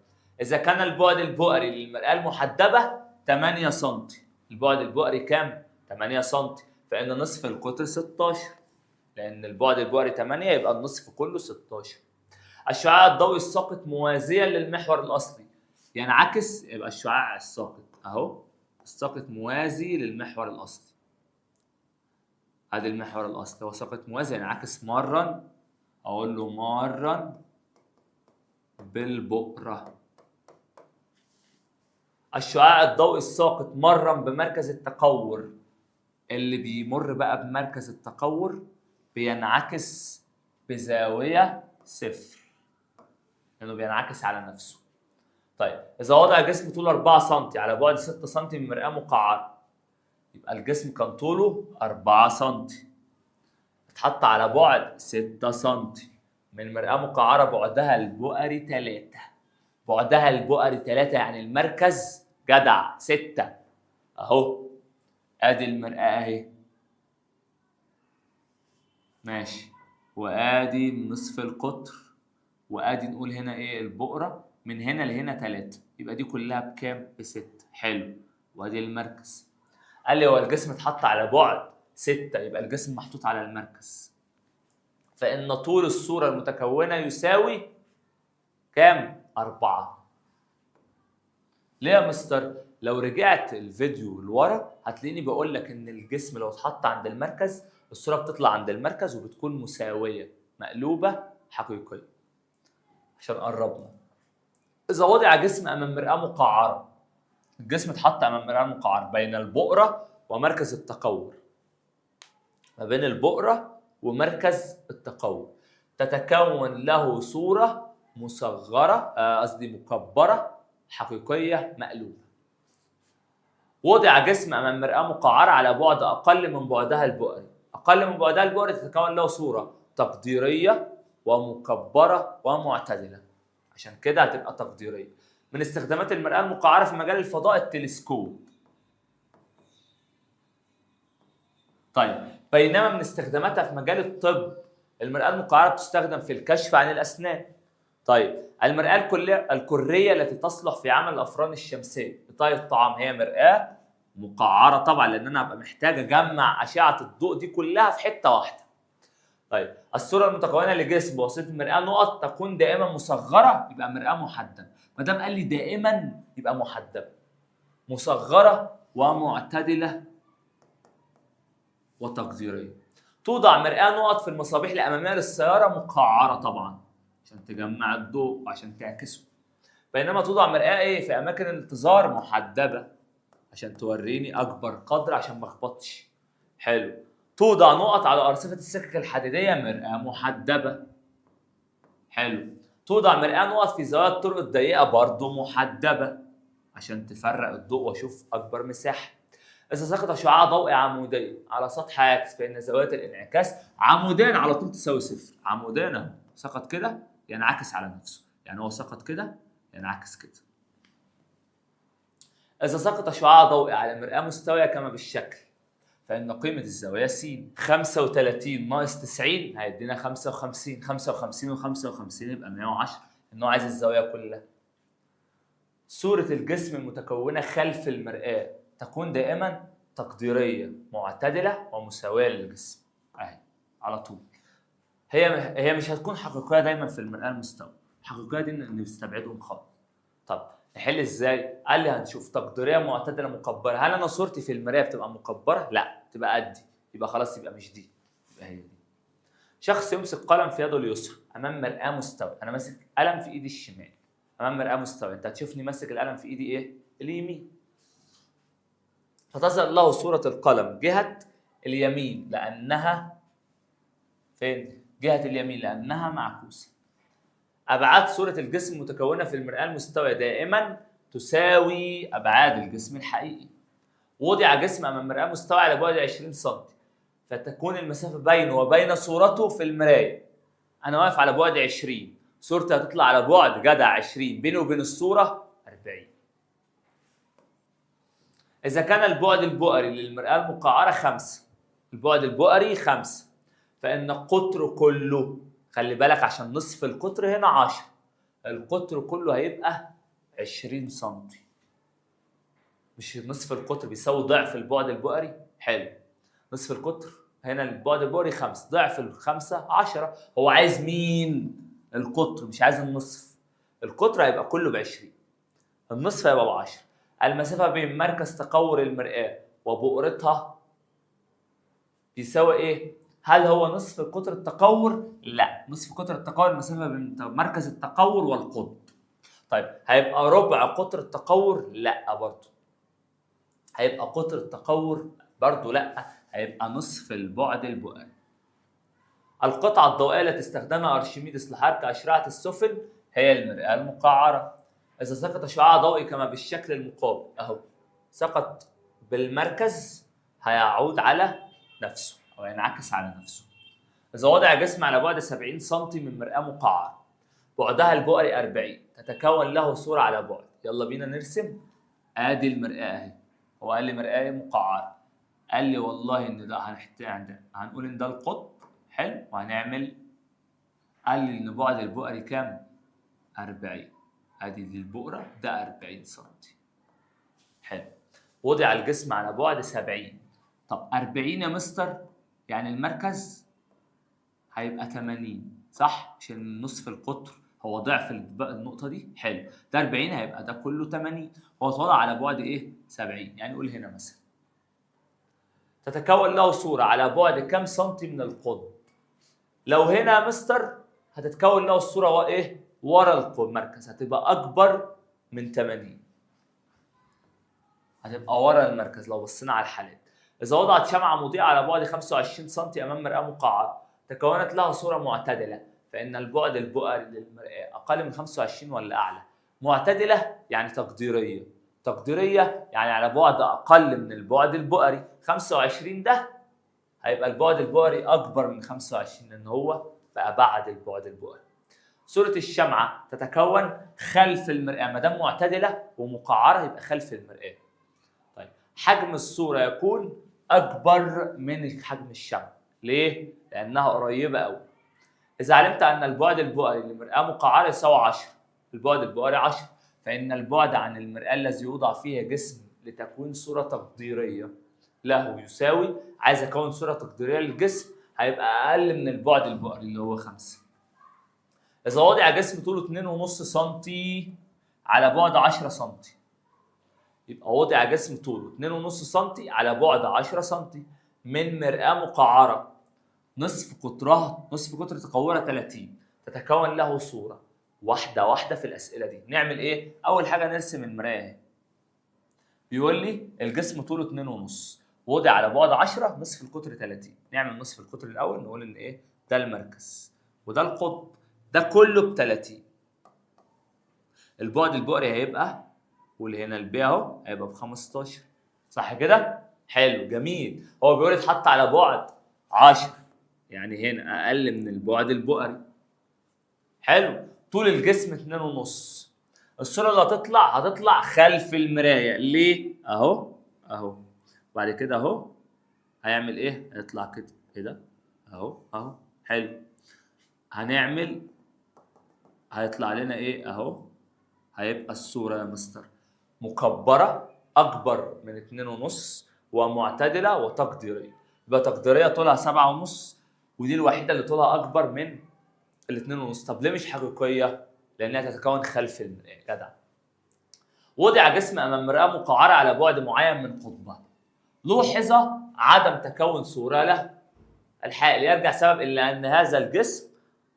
إذا كان البعد البؤري للمرآة المحدبة 8 سم، البعد البؤري كام؟ 8 سم، فإن نصف القطر 16، لأن البعد البؤري 8 يبقى النصف كله 16. الشعاع الضوئي الساقط موازيا للمحور الأصلي، يعني عكس، يبقى الشعاع الساقط أهو الساقط موازي للمحور الأصلي. ادي المحور الاصلي هو ساقط موازي، يعني عكس مرا، اقول له مرا بالبؤرة. الشعاع الضوئي الساقط مرا بمركز التكور، اللي بيمر بقى بمركز التقور بينعكس بزاوية صفر، لأنه بينعكس على نفسه. طيب إذا وضع جسم طوله 4 سم على بعد 6 سم من مرآة مقعرة، يبقى الجسم كان طوله 4 سم، اتحط على بعد 6 سم من مرآة مقعرة بعدها البؤري 3، بعدها البؤري 3 يعني المركز جدع 6 أهو، أدي المرآة أهي ماشي، وأدي نصف القطر، وأدي نقول هنا إيه البؤرة من هنا لهنا 3، يبقى دي كلها بكام؟ ب6. حلو، وأدي المركز. قال لي هو الجسم اتحط على بعد 6، يبقى الجسم محطوط على المركز، فإن طول الصورة المتكونة يساوي كام؟ 4. ليه يا مستر؟ لو رجعت الفيديو لورا هتلاقيني بقول لك إن الجسم لو اتحط عند المركز الصورة بتطلع عند المركز وبتكون مساوية مقلوبة حقيقية. عشان قربنا. إذا وضع جسم أمام مرآة مقعرة، الجسم اتحط أمام مرآة مقعرة بين البؤرة ومركز التقور، ما بين البؤرة ومركز التقور، تتكون له صورة مصغرة، قصدي مكبرة حقيقية مقلوبة. وضع جسم أمام مرآة مقعرة على بعد أقل من بعدها البؤري، أقل من بعدها البؤري تتكون له صورة تقديرية ومكبرة ومعتدلة، عشان كده هتبقى تقديرية. من استخدامات المرآة المقعرة في مجال الفضاء التلسكوب. طيب بينما من استخداماتها في مجال الطب المرآة المقعرة بتستخدم في الكشف عن الأسنان. طيب المرآة الكرية التي تصلح في عمل الأفران الشمسية لطهي الطعام هي مرآة مقعرة طبعا، لأن أنا هبقى محتاج أجمع أشعة الضوء دي كلها في حتة واحدة. طيب الصورة المتكونة لجسم بواسطة مرآة نقط تكون دائما مصغرة، يبقى مرآة محدبة. ما دام قال لي دائما يبقى محدبة، مصغرة ومعتدلة وتقديرية. توضع مرآة نقط في المصابيح الأمامية للسيارة مقعرة طبعا عشان تجمع الضوء وعشان تعكسه. بينما توضع مرآة ايه في أماكن الانتظار محدبة عشان توريني أكبر قدر عشان ما أخبطش. حلو. توضع نقط على أرصفة السكك الحديدية مرآة محدبة. حلو. توضع مرآة نقط في زوايا الطرق الضيقة برضه محدبة عشان تفرق الضوء وأشوف أكبر مساحة. إذا سقط شعاع ضوئي عمودي على سطح عاكس فإن زاوية الانعكاس عمودين على طول تساوي صفر. عمودين أهو، سقط كده ينعكس على نفسه، يعني هو سقط كده ينعكس كده. إذا سقط شعاع ضوئي على مرآة مستوية كما بالشكل فإن قيمة الزاوية س 35 ناقص 90 هيدينا 55، 55 و55 يبقى 110، إنه عايز الزاوية كلها. صورة الجسم المتكونة خلف المرآة تكون دائما تقديرية معتدلة ومساوية للجسم أهي على طول. هي مش هتكون حقيقية دايما في المرآة المستوية، الحقيقية دي نستبعدهم خالص. طب نحل ازاي؟ قال لي هنشوف تقديرية معتدلة مكبره. هل انا صورتي في المراية بتبقى مكبره؟ لا، تبقى قدي، يبقى خلاص يبقى مش دي، يبقى هي دي. شخص يمسك قلم في يده اليسرى امام مرآة مستوية، انا ماسك قلم في ايدي الشمال امام مرآة مستوية، انت هتشوفني ماسك القلم في ايدي ايه؟ اليمين. فتظهر له صوره القلم جهة اليمين لانها فين؟ جهة اليمين لانها معكوسة. أبعاد صورة الجسم المتكونة في المرآة المستوية دائما تساوي أبعاد الجسم الحقيقي. وضع جسم أمام مرآة مستوية على بعد 20 سم فتكون المسافة بينه وبين صورته في المراية. أنا واقف على بعد 20، صورتي هتطلع على بعد جدع 20، بينه وبين الصورة 40. إذا كان البعد البؤري للمرآة المقعرة 5، البعد البؤري 5، فإن القطر كله، خلي بالك عشان نصف القطر هنا 10، القطر كله هيبقى 20 سم. مش نصف القطر بيساوي ضعف البعد البؤري؟ حلو. نصف القطر هنا البعد البؤري 5، ضعف الخمسة 10. هو عايز مين؟ القطر، مش عايز النصف. القطر هيبقى كله ب 20، النصف هيبقى ب 10. المسافة بين مركز تقور المرآة وبؤرتها بيساوي ايه؟ هل هو نصف قطر التقور؟ لا، نصف قطر التقور المسافة بين مركز التقور والقطب. طيب هيبقى ربع قطر التقور؟ لا برضه. هيبقى قطر التقور؟ برضه لا، هيبقى نصف البعد البؤري. القطعة الضوئية التي استخدمها أرشميدس لحرك أشرعة السفن هي المرآة المقعرة. إذا سقط شعاع ضوئي كما بالشكل المقابل أهو، سقط بالمركز هيعود على نفسه أو ينعكس على نفسه. إذا وضع جسم على بعد 70 سم من مرآة مقعرة بعدها البؤري 40 تتكون له صورة على بعد. يلا بينا نرسم. آدي المرآة أهي، هو قال لي مرآة مقعرة، قال لي والله إن ده هنقول إن ده القطب، حلو، وهنعمل، قال لي إن بعد البؤري كام؟ 40. ادي البؤرة ده 40 سم. حلو. وضع الجسم على بعد 70. طب 40 يا مستر يعني المركز هيبقى 80 صح؟ عشان نصف القطر هو ضعف النقطة دي. حلو، ده 40 هيبقى ده كله 80، هو اتوضع على بعد ايه؟ 70. يعني قول هنا مثلا تتكون له صورة على بعد كام سنتي من القطب؟ لو هنا يا مستر هتتكون له الصورة ايه؟ ورا المركز، هتبقى اكبر من 80، هتبقى ورا المركز لو بصينا على الحالات. اذا وضعت شمعة مضيئة على بعد 25 سم امام مرآة مقعرة تكونت لها صورة معتدلة، فإن البعد البؤري للمرآة أقل من 25 ولا أعلى؟ معتدلة يعني تقديرية، تقديرية يعني على بعد أقل من البعد البؤري. 25 ده هيبقى البعد البؤري أكبر من 25 لأن هو بقى بعد البعد البؤري. صورة الشمعة تتكون خلف المرآة، ما دام معتدلة ومقعرة يبقى خلف المرآة. طيب حجم الصورة يكون أكبر من حجم الشمعة، ليه؟ لأنها قريبة أوي. إذا علمت أن البعد البؤري لمرآة مقعرة يساوي 10، البعد البؤري 10، فإن البعد عن المرآة الذي يوضع فيها جسم لتكوين صورة تقديرية له يساوي، عايز أكون صورة تقديرية للجسم هيبقى أقل من البعد البؤري اللي هو 5. إذا وضع جسم طوله 2.5 سم على بعد 10 سم، يبقى وضع جسم طوله 2.5 سم على بعد 10 سم من مرآة مقعرة نصف قطرها، نصف قطر تقورها 30، تتكون له صورة. واحدة واحدة في الأسئلة دي. نعمل إيه؟ أول حاجة نرسم المراية أهي. بيقول لي الجسم طوله 2.5 وضع على بعد 10 نصف القطر 30. نعمل نصف القطر الأول، نقول إن إيه؟ ده المركز وده القطب، ده كله ب 30. البعد البؤري هيبقى، واللي هنا البي أهو هيبقى ب 15، صح كده؟ حلو جميل. هو بيقول اتحط على بعد 10، يعني هنا أقل من البعد البؤري. حلو. طول الجسم 2.5. الصورة اللي هتطلع هتطلع خلف المراية، ليه؟ أهو أهو، بعد كده أهو هيعمل إيه؟ هيطلع كده، إيه ده؟ أهو أهو. حلو. هنعمل، هيطلع لنا إيه؟ أهو، هيبقى الصورة يا مستر مكبرة أكبر من 2.5 ومعتدلة وتقديرية. يبقى تقديرية طولها 7.5، ودي الوحيدة اللي طولها أكبر من 2.5. طب ليه مش حقيقية؟ لأنها تتكون خلف المرآة. جدع. وضع جسم أمام مرآة مقعرة على بعد معين من قطبها، لوحظ عدم تكون صورة له. الحائل يرجع سبب إلا أن هذا الجسم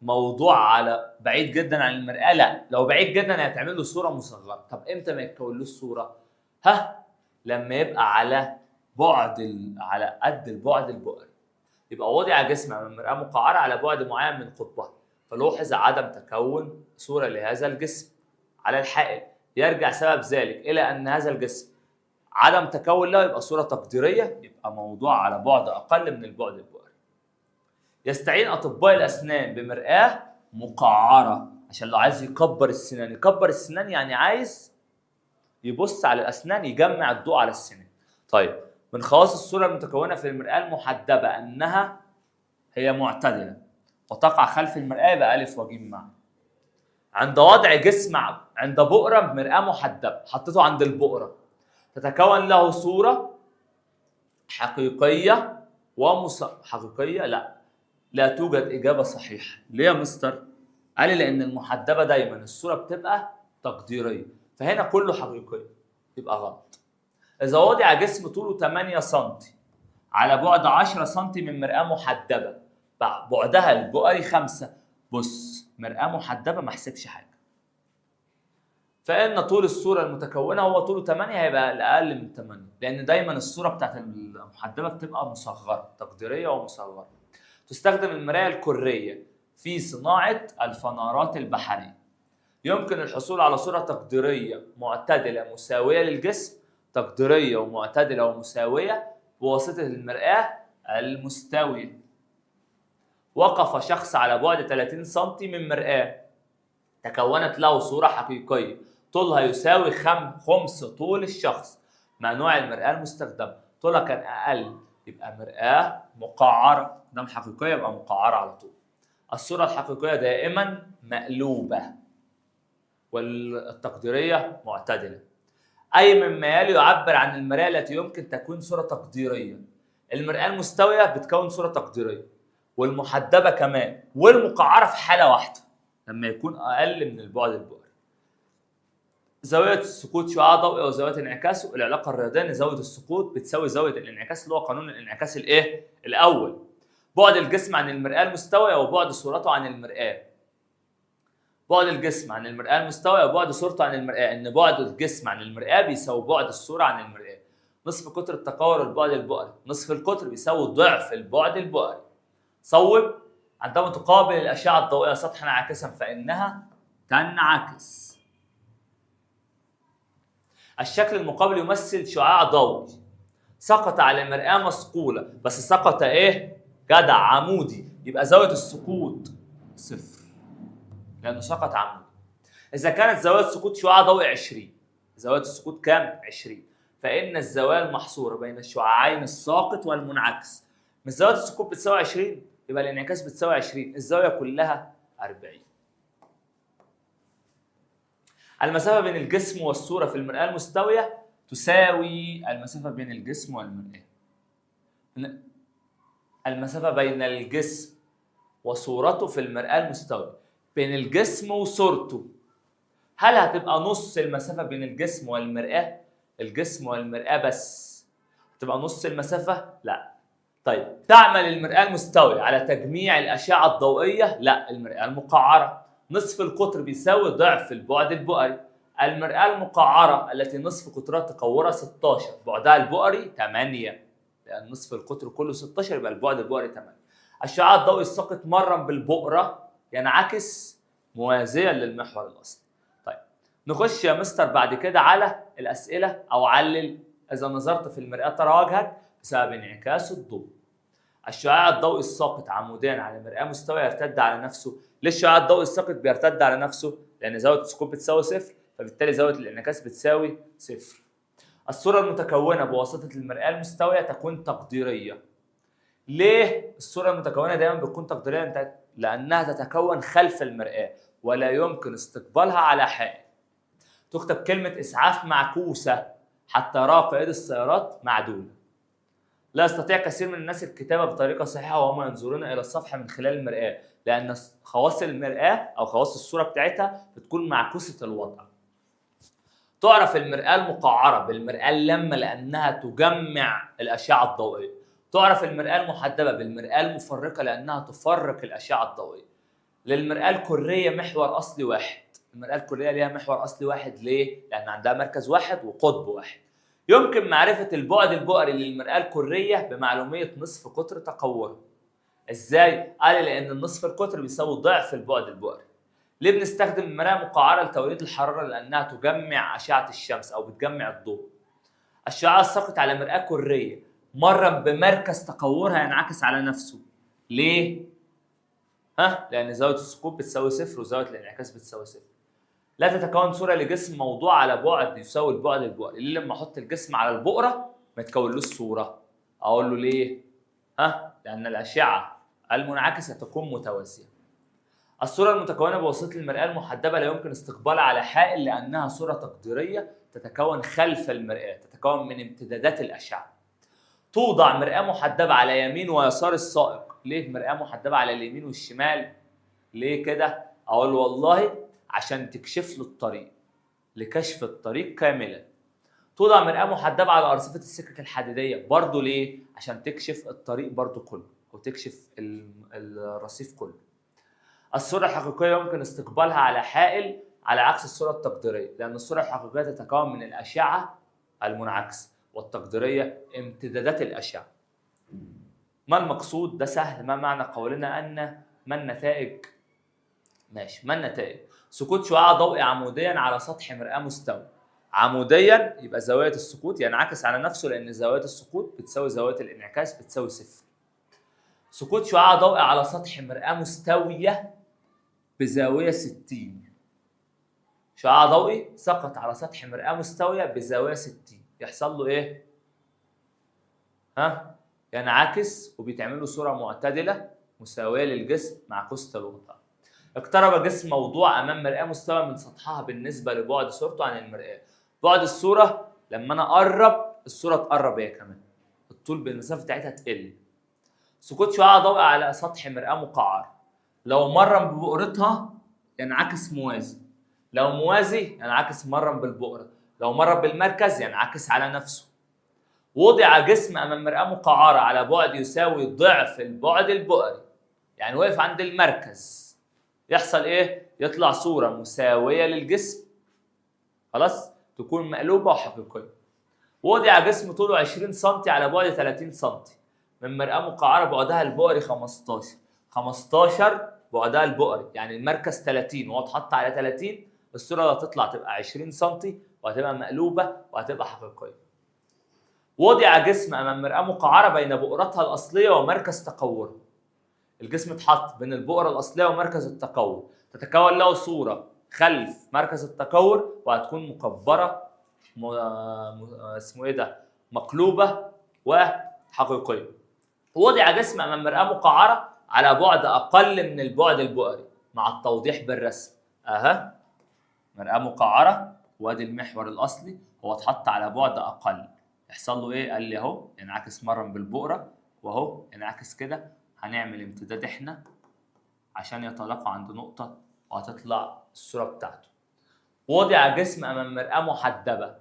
موضوع على بعيد جدا عن المرآة. لا، لو بعيد جدا هيتعمل له صورة مصغرة. طب إمتى ما يتكون له الصورة؟ ها؟ لما يبقى على بعد على قد البعد البؤري. يبقى وضع جسم أمام مرآة مقعرة على بعد معين من قطبها، فلوحظ عدم تكون صورة لهذا الجسم على الحائل. يرجع سبب ذلك إلى أن هذا الجسم عدم تكون له، يبقى صورة تقديرية، يبقى موضوع على بعد أقل من البعد البؤري. يستعين أطباء الأسنان بمرآة مقعرة عشان لو عايز يكبر السنان، يكبر السنان يعني عايز يبص على الأسنان، يجمع الضوء على السنان. طيب من خواص الصورة المتكونة في المرآة المحدبة أنها هي معتدلة وتقع خلف المرآة، يبقى ألف وجيم معا. عند وضع جسم عند بؤرة بمرآة محدبة، حطيته عند البؤرة، تتكون له صورة حقيقية حقيقية. لا توجد إجابة صحيحة. ليه يا مستر؟ قال لي لأن المحدبة دايما الصورة بتبقى تقديرية، فهنا كله حقيقية يبقى غلط. إذا وضع جسم طوله 8 سم على بعد 10 سم من مرآة محدبة بعدها البؤري 5. بص، مرآة محدبة ما احسبش حاجة. فإن طول الصورة المتكونة هو طوله 8، هيبقى الأقل من 8، لأن دايما الصورة بتاعت المحدبة بتبقى مصغرة، تقديرية ومصغرة. تستخدم المراية الكرية في صناعة الفنارات البحرية. يمكن الحصول على صورة تقديرية معتدلة مساوية للجسم، تقديرية ومعتدلة ومساوية بواسطة المرآة المستوية. وقف شخص على بعد 30 سم من مرآة، تكونت له صورة حقيقية طولها يساوي خمس طول الشخص. ما نوع المرآة المستخدمة؟ طولها كان أقل، يبقى مرآة مقعرة، دام حقيقية يبقى مقعرة على طول. الصورة الحقيقية دائما مقلوبة والتقديرية معتدلة. أي مما يلي يعبر عن المرآة التي يمكن تكوين صورة تقديرية؟ المرآة المستوية بتكون صورة تقديرية، والمحدبة كمان، والمقعرة في حالة واحدة لما يكون أقل من البعد البؤري. زاوية سقوط شعاع ضوئي وزاوية انعكاسه، العلاقة الرياضية إن زاوية السقوط بتساوي زاوية الانعكاس اللي هو قانون الانعكاس الإيه؟ الأول. بعد الجسم عن المرآة المستوية وبعد صورته عن المرآة. بعد الجسم عن المرآة المستوية وبعد صورته عن المرآة، إن بعد الجسم عن المرآة بيساوي بعد الصورة عن المرآة. نصف قطر التكور البعد البؤري، نصف القطر بيساوي ضعف البعد البؤري. صوب، عندما تقابل الأشعة الضوئية سطحا عاكسا فإنها تنعكس. الشكل المقابل يمثل شعاع ضوئي سقط على مرآة مصقولة، بس سقط إيه؟ جدع عمودي، يبقى زاوية السقوط صفر لأنه سقط عمودي. إذا كانت زاوية سقوط شعاع ضوئي 20، زاوية السقوط كام؟ 20، فإن الزوايا المحصورة بين الشعاعين الساقط والمنعكس، مش زاوية السقوط بتساوي 20، يبقى الانعكاس بتساوي 20، الزاوية كلها 40. المسافة بين الجسم والصورة في المرآة المستوية تساوي المسافة بين الجسم والمرآة. المسافة بين الجسم وصورته في المرآة المستوية، بين الجسم وصورته، هل هتبقى نص المسافة بين الجسم والمرآة؟ الجسم والمرآة بس هتبقى نص المسافة؟ لا. طيب تعمل المرآة المستوية على تجميع الأشعة الضوئية؟ لا، المرآة المقعرة. نصف القطر بيساوي ضعف البعد البؤري. المرآة المقعرة التي نصف قطرها تكورها 16، بعدها البؤري 8، لأن نصف القطر كله 16 يبقى البعد البؤري 8. الشعاع الضوئي الساقط مرا بالبؤرة ينعكس موازيا للمحور الأصلي. طيب نخش يا مستر بعد كده على الأسئلة أو علل. إذا نظرت في المرآة ترى وجهك بسبب انعكاس الضوء. الشعاع الضوئي الساقط عموديا على مرآة مستوية يرتد على نفسه. ليه الشعاع الضوئي الساقط بيرتد على نفسه؟ لأن زاوية السقوط بتساوي صفر، فبالتالي زاوية الانعكاس بتساوي صفر. الصورة المتكونة بواسطة المرآة المستوية تكون تقديرية. ليه الصورة المتكونة دايما بتكون تقديرية؟ لأنها تتكون خلف المرآة ولا يمكن استقبالها على حائل. تكتب كلمة إسعاف معكوسة حتى يرى قائد السيارات معدولة. لا يستطيع كثير من الناس الكتابة بطريقة صحيحة وهم ينظرون إلى الصفحة من خلال المرآة، لأن خواص المرآة أو خواص الصورة بتاعتها بتكون معكوسة الوضع. تعرف المرآة المقعرة بالمرآة اللامة لأنها تجمع الأشعة الضوئية. تعرف المرآة المحدبة بالمرآة المفرقة لأنها تفرق الأشعة الضوئية. للمرآة الكرية محور أصلي واحد. المرآة الكرية ليها محور أصلي واحد ليه؟ لأن عندها مركز واحد وقطب واحد. يمكن معرفة البعد البؤري للمرآة الكرية بمعلومية نصف قطر تقورها. إزاي؟ قال لأن النصف القطر بيساوي ضعف البعد البؤري. ليه بنستخدم المرآة المقعرة لتوليد الحرارة؟ لأنها تجمع أشعة الشمس أو بتجمع الضوء. الشعاع الساقط على مرآة كرية مرة بمركز تقورها ينعكس على نفسه. ليه؟ ها؟ لأن زاوية السقوط بتساوي صفر وزاوية الانعكاس بتساوي صفر. لا تتكون صورة لجسم موضوع على بعد يساوي البعد البؤري. ليه لما احط الجسم على البؤرة ما تكونلوش صورة؟ اقول له ليه؟ ها؟ لأن الأشعة المنعكسة تكون متوازية. الصورة المتكونة بواسطة المرآة المحدبة لا يمكن استقبالها على حائل لأنها صورة تقديرية تتكون خلف المرآة، تتكون من امتدادات الأشعة. توضع مرآة محدبة على يمين ويسار السائق. ليه مرآة محدبة على اليمين والشمال؟ ليه كده؟ أقول والله عشان تكشف له الطريق، لكشف الطريق كاملا. توضع مرآة محدبة على أرصفة السكك الحديدية، برضو ليه؟ عشان تكشف الطريق برضو كله أو تكشف الرصيف كله. الصورة الحقيقية يمكن استقبالها على حائل على عكس الصورة التقديريه، لان الصورة الحقيقية تتكون من الاشعة المنعكسه والتقديريه امتدادات الاشعة. ما المقصود؟ ده سهل. ما معنى قولنا ان ما النتائج؟ ماشي، ما النتائج؟ سقوط شعاع ضوئي عموديا على سطح مرآة مستوي. عموديا يبقى زاوية السقوط ينعكس على نفسه، لأن زاوية السقوط بتساوي زاوية الانعكاس بتساوي صفر. سقوط شعاع ضوئي على سطح مرآة مستوية بزاوية 60. شعاع ضوئي سقط على سطح مرآة مستوية بزاوية 60، يحصل له إيه؟ ها؟ ينعكس وبيتعمل له صورة معتدلة مساوية للجسم معكوسة الوضع. اقترب جسم موضوع امام مرآة مستوى من سطحها بالنسبة لبعد صورته عن المرآة. بعد الصورة لما انا اقرب الصورة تقرب هي كمان، الطول بالمسافة بتاعتها تقل. سقوط شعاع ضوئي على سطح مرآة مقعر، لو مرم ببؤرتها ينعكس موازي، لو موازي ينعكس مرم بالبؤرة، لو مرم بالمركز ينعكس على نفسه. وضع جسم امام مرآة مقعرة على بعد يساوي ضعف البعد البؤري، يعني وقف عند المركز، يحصل ايه؟ يطلع صورة مساوية للجسم، خلاص، تكون مقلوبة وحقيقية. وضع جسم طوله 20 سم على بعد 30 سم من مرآة مقعرة بعدها البؤري 15، 15 بعدها البؤري، يعني المركز 30 وهو اتحط على 30، الصورة اللي هتطلع تبقى 20 سم وهتبقى مقلوبة وهتبقى حقيقية. وضع جسم أمام مرآة مقعرة بين بؤرتها الأصلية ومركز تقورها. الجسم اتحط بين البؤرة الأصلية ومركز التقور، تتكون له صورة خلف مركز التقور وهتكون مكبرة اسمه ايه ده؟ مقلوبة وحقيقية. وضع جسم أمام مرآة مقعرة على بعد أقل من البعد البؤري مع التوضيح بالرسم. أها، مرآة مقعرة وادي المحور الأصلي، هو اتحط على بعد أقل، يحصل له ايه؟ قال لي اهو ينعكس مرة بالبؤرة واهو ينعكس كده، هنعمل امتداد احنا عشان يتلاقوا عند نقطة وهتطلع الصورة بتاعته. وضع جسم أمام مرآة محدبة،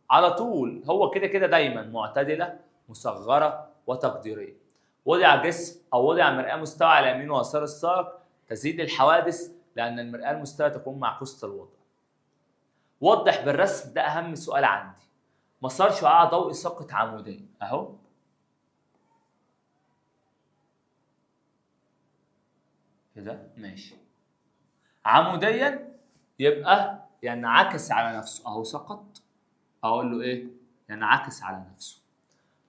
على طول هو كده كده دايما معتدلة مصغرة وتقديرية. وضع جسم أو وضع مرآة مستوى على يمين ويسار السائق، تزيد الحوادث لأن المرآة المستوى تكون معكوسة الوضع. وضح بالرسم، ده أهم سؤال عندي. مسار شعاع ضوئي ساقط عموديا أهو، كده ماشي، عموديا يبقى ينعكس على نفسه، اهو سقط، اقول له ايه؟ ينعكس على نفسه.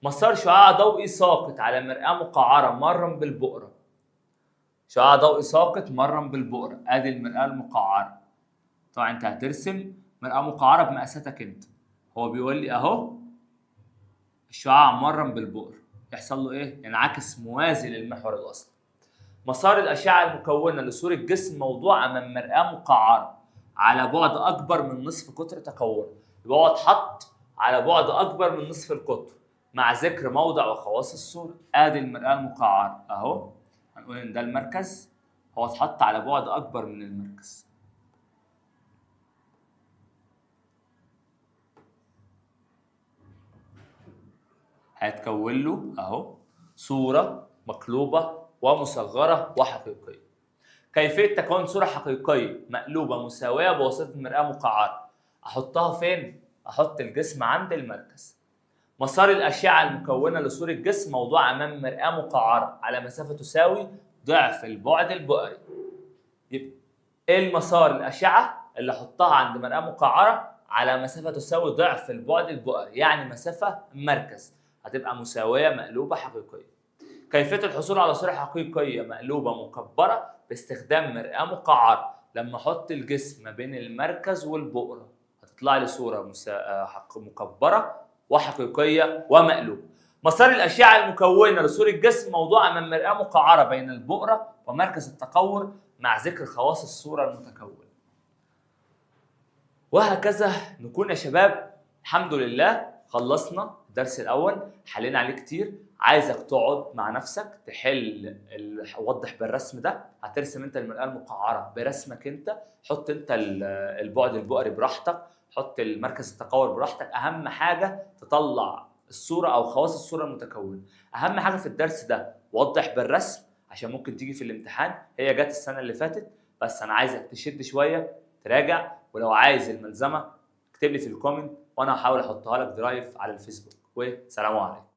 مسار شعاع ضوئي ساقط على مرآة مقعرة مرا بالبؤرة. شعاع ضوئي ساقط مرا بالبؤرة، ادي المرآة المقعرة. طبعا انت هترسم مرآة مقعرة بمقاساتك انت. هو بيقول لي اهو الشعاع مرا بالبؤرة، يحصل له ايه؟ ينعكس موازي للمحور الاصلي. مسار الأشعة المكونة لصورة جسم موضوع أمام مرآة مقعرة على بعد أكبر من نصف قطر تكورها، يبقى هو اتحط على بعد أكبر من نصف القطر مع ذكر موضع وخواص الصورة. آدي المرآة المقعرة أهو، هنقول إن ده المركز، هو اتحط على بعد أكبر من المركز. هيتكون له أهو صورة مقلوبة ومصغرة وحقيقية. كيفية تكوين صورة حقيقية مقلوبة مساوية بواسطة مرآة مقعرة؟ أحطها فين؟ أحط الجسم عند المركز. مسار الأشعة المكونة لصورة جسم موضوع أمام مرآة مقعرة على مسافة تساوي ضعف البعد البؤري. يبقى إيه المسار الأشعة اللي أحطها عند مرآة مقعرة على مسافة تساوي ضعف البعد البؤري، يعني مسافة مركز، هتبقى مساوية مقلوبة حقيقية. كيفية الحصول على صورة حقيقية مقلوبة مكبرة باستخدام مرآة مقعرة، لما أحط الجسم ما بين المركز والبؤرة هتطلع لي صورة مكبرة وحقيقية ومقلوبة. مسار الأشعة المكونة لصورة جسم موضوع أمام مرآة مقعرة بين البؤرة ومركز التقور مع ذكر خواص الصورة المتكونة. وهكذا نكون يا شباب الحمد لله خلصنا الدرس الأول، حلينا عليه كتير. عايزك تقعد مع نفسك تحل وضح بالرسم ده، هترسم انت المرآة المقعرة برسمك انت، حط انت البعد البؤري براحتك، حط المركز التقور براحتك، اهم حاجة تطلع الصورة او خواص الصورة المتكونة. اهم حاجة في الدرس ده وضح بالرسم عشان ممكن تيجي في الامتحان، هي جت السنة اللي فاتت، بس انا عايزك تشد شوية تراجع. ولو عايز الملزمه اكتب لي في ال comment وانا هحاول احطها لك drive على الفيسبوك. وسلام عليكم.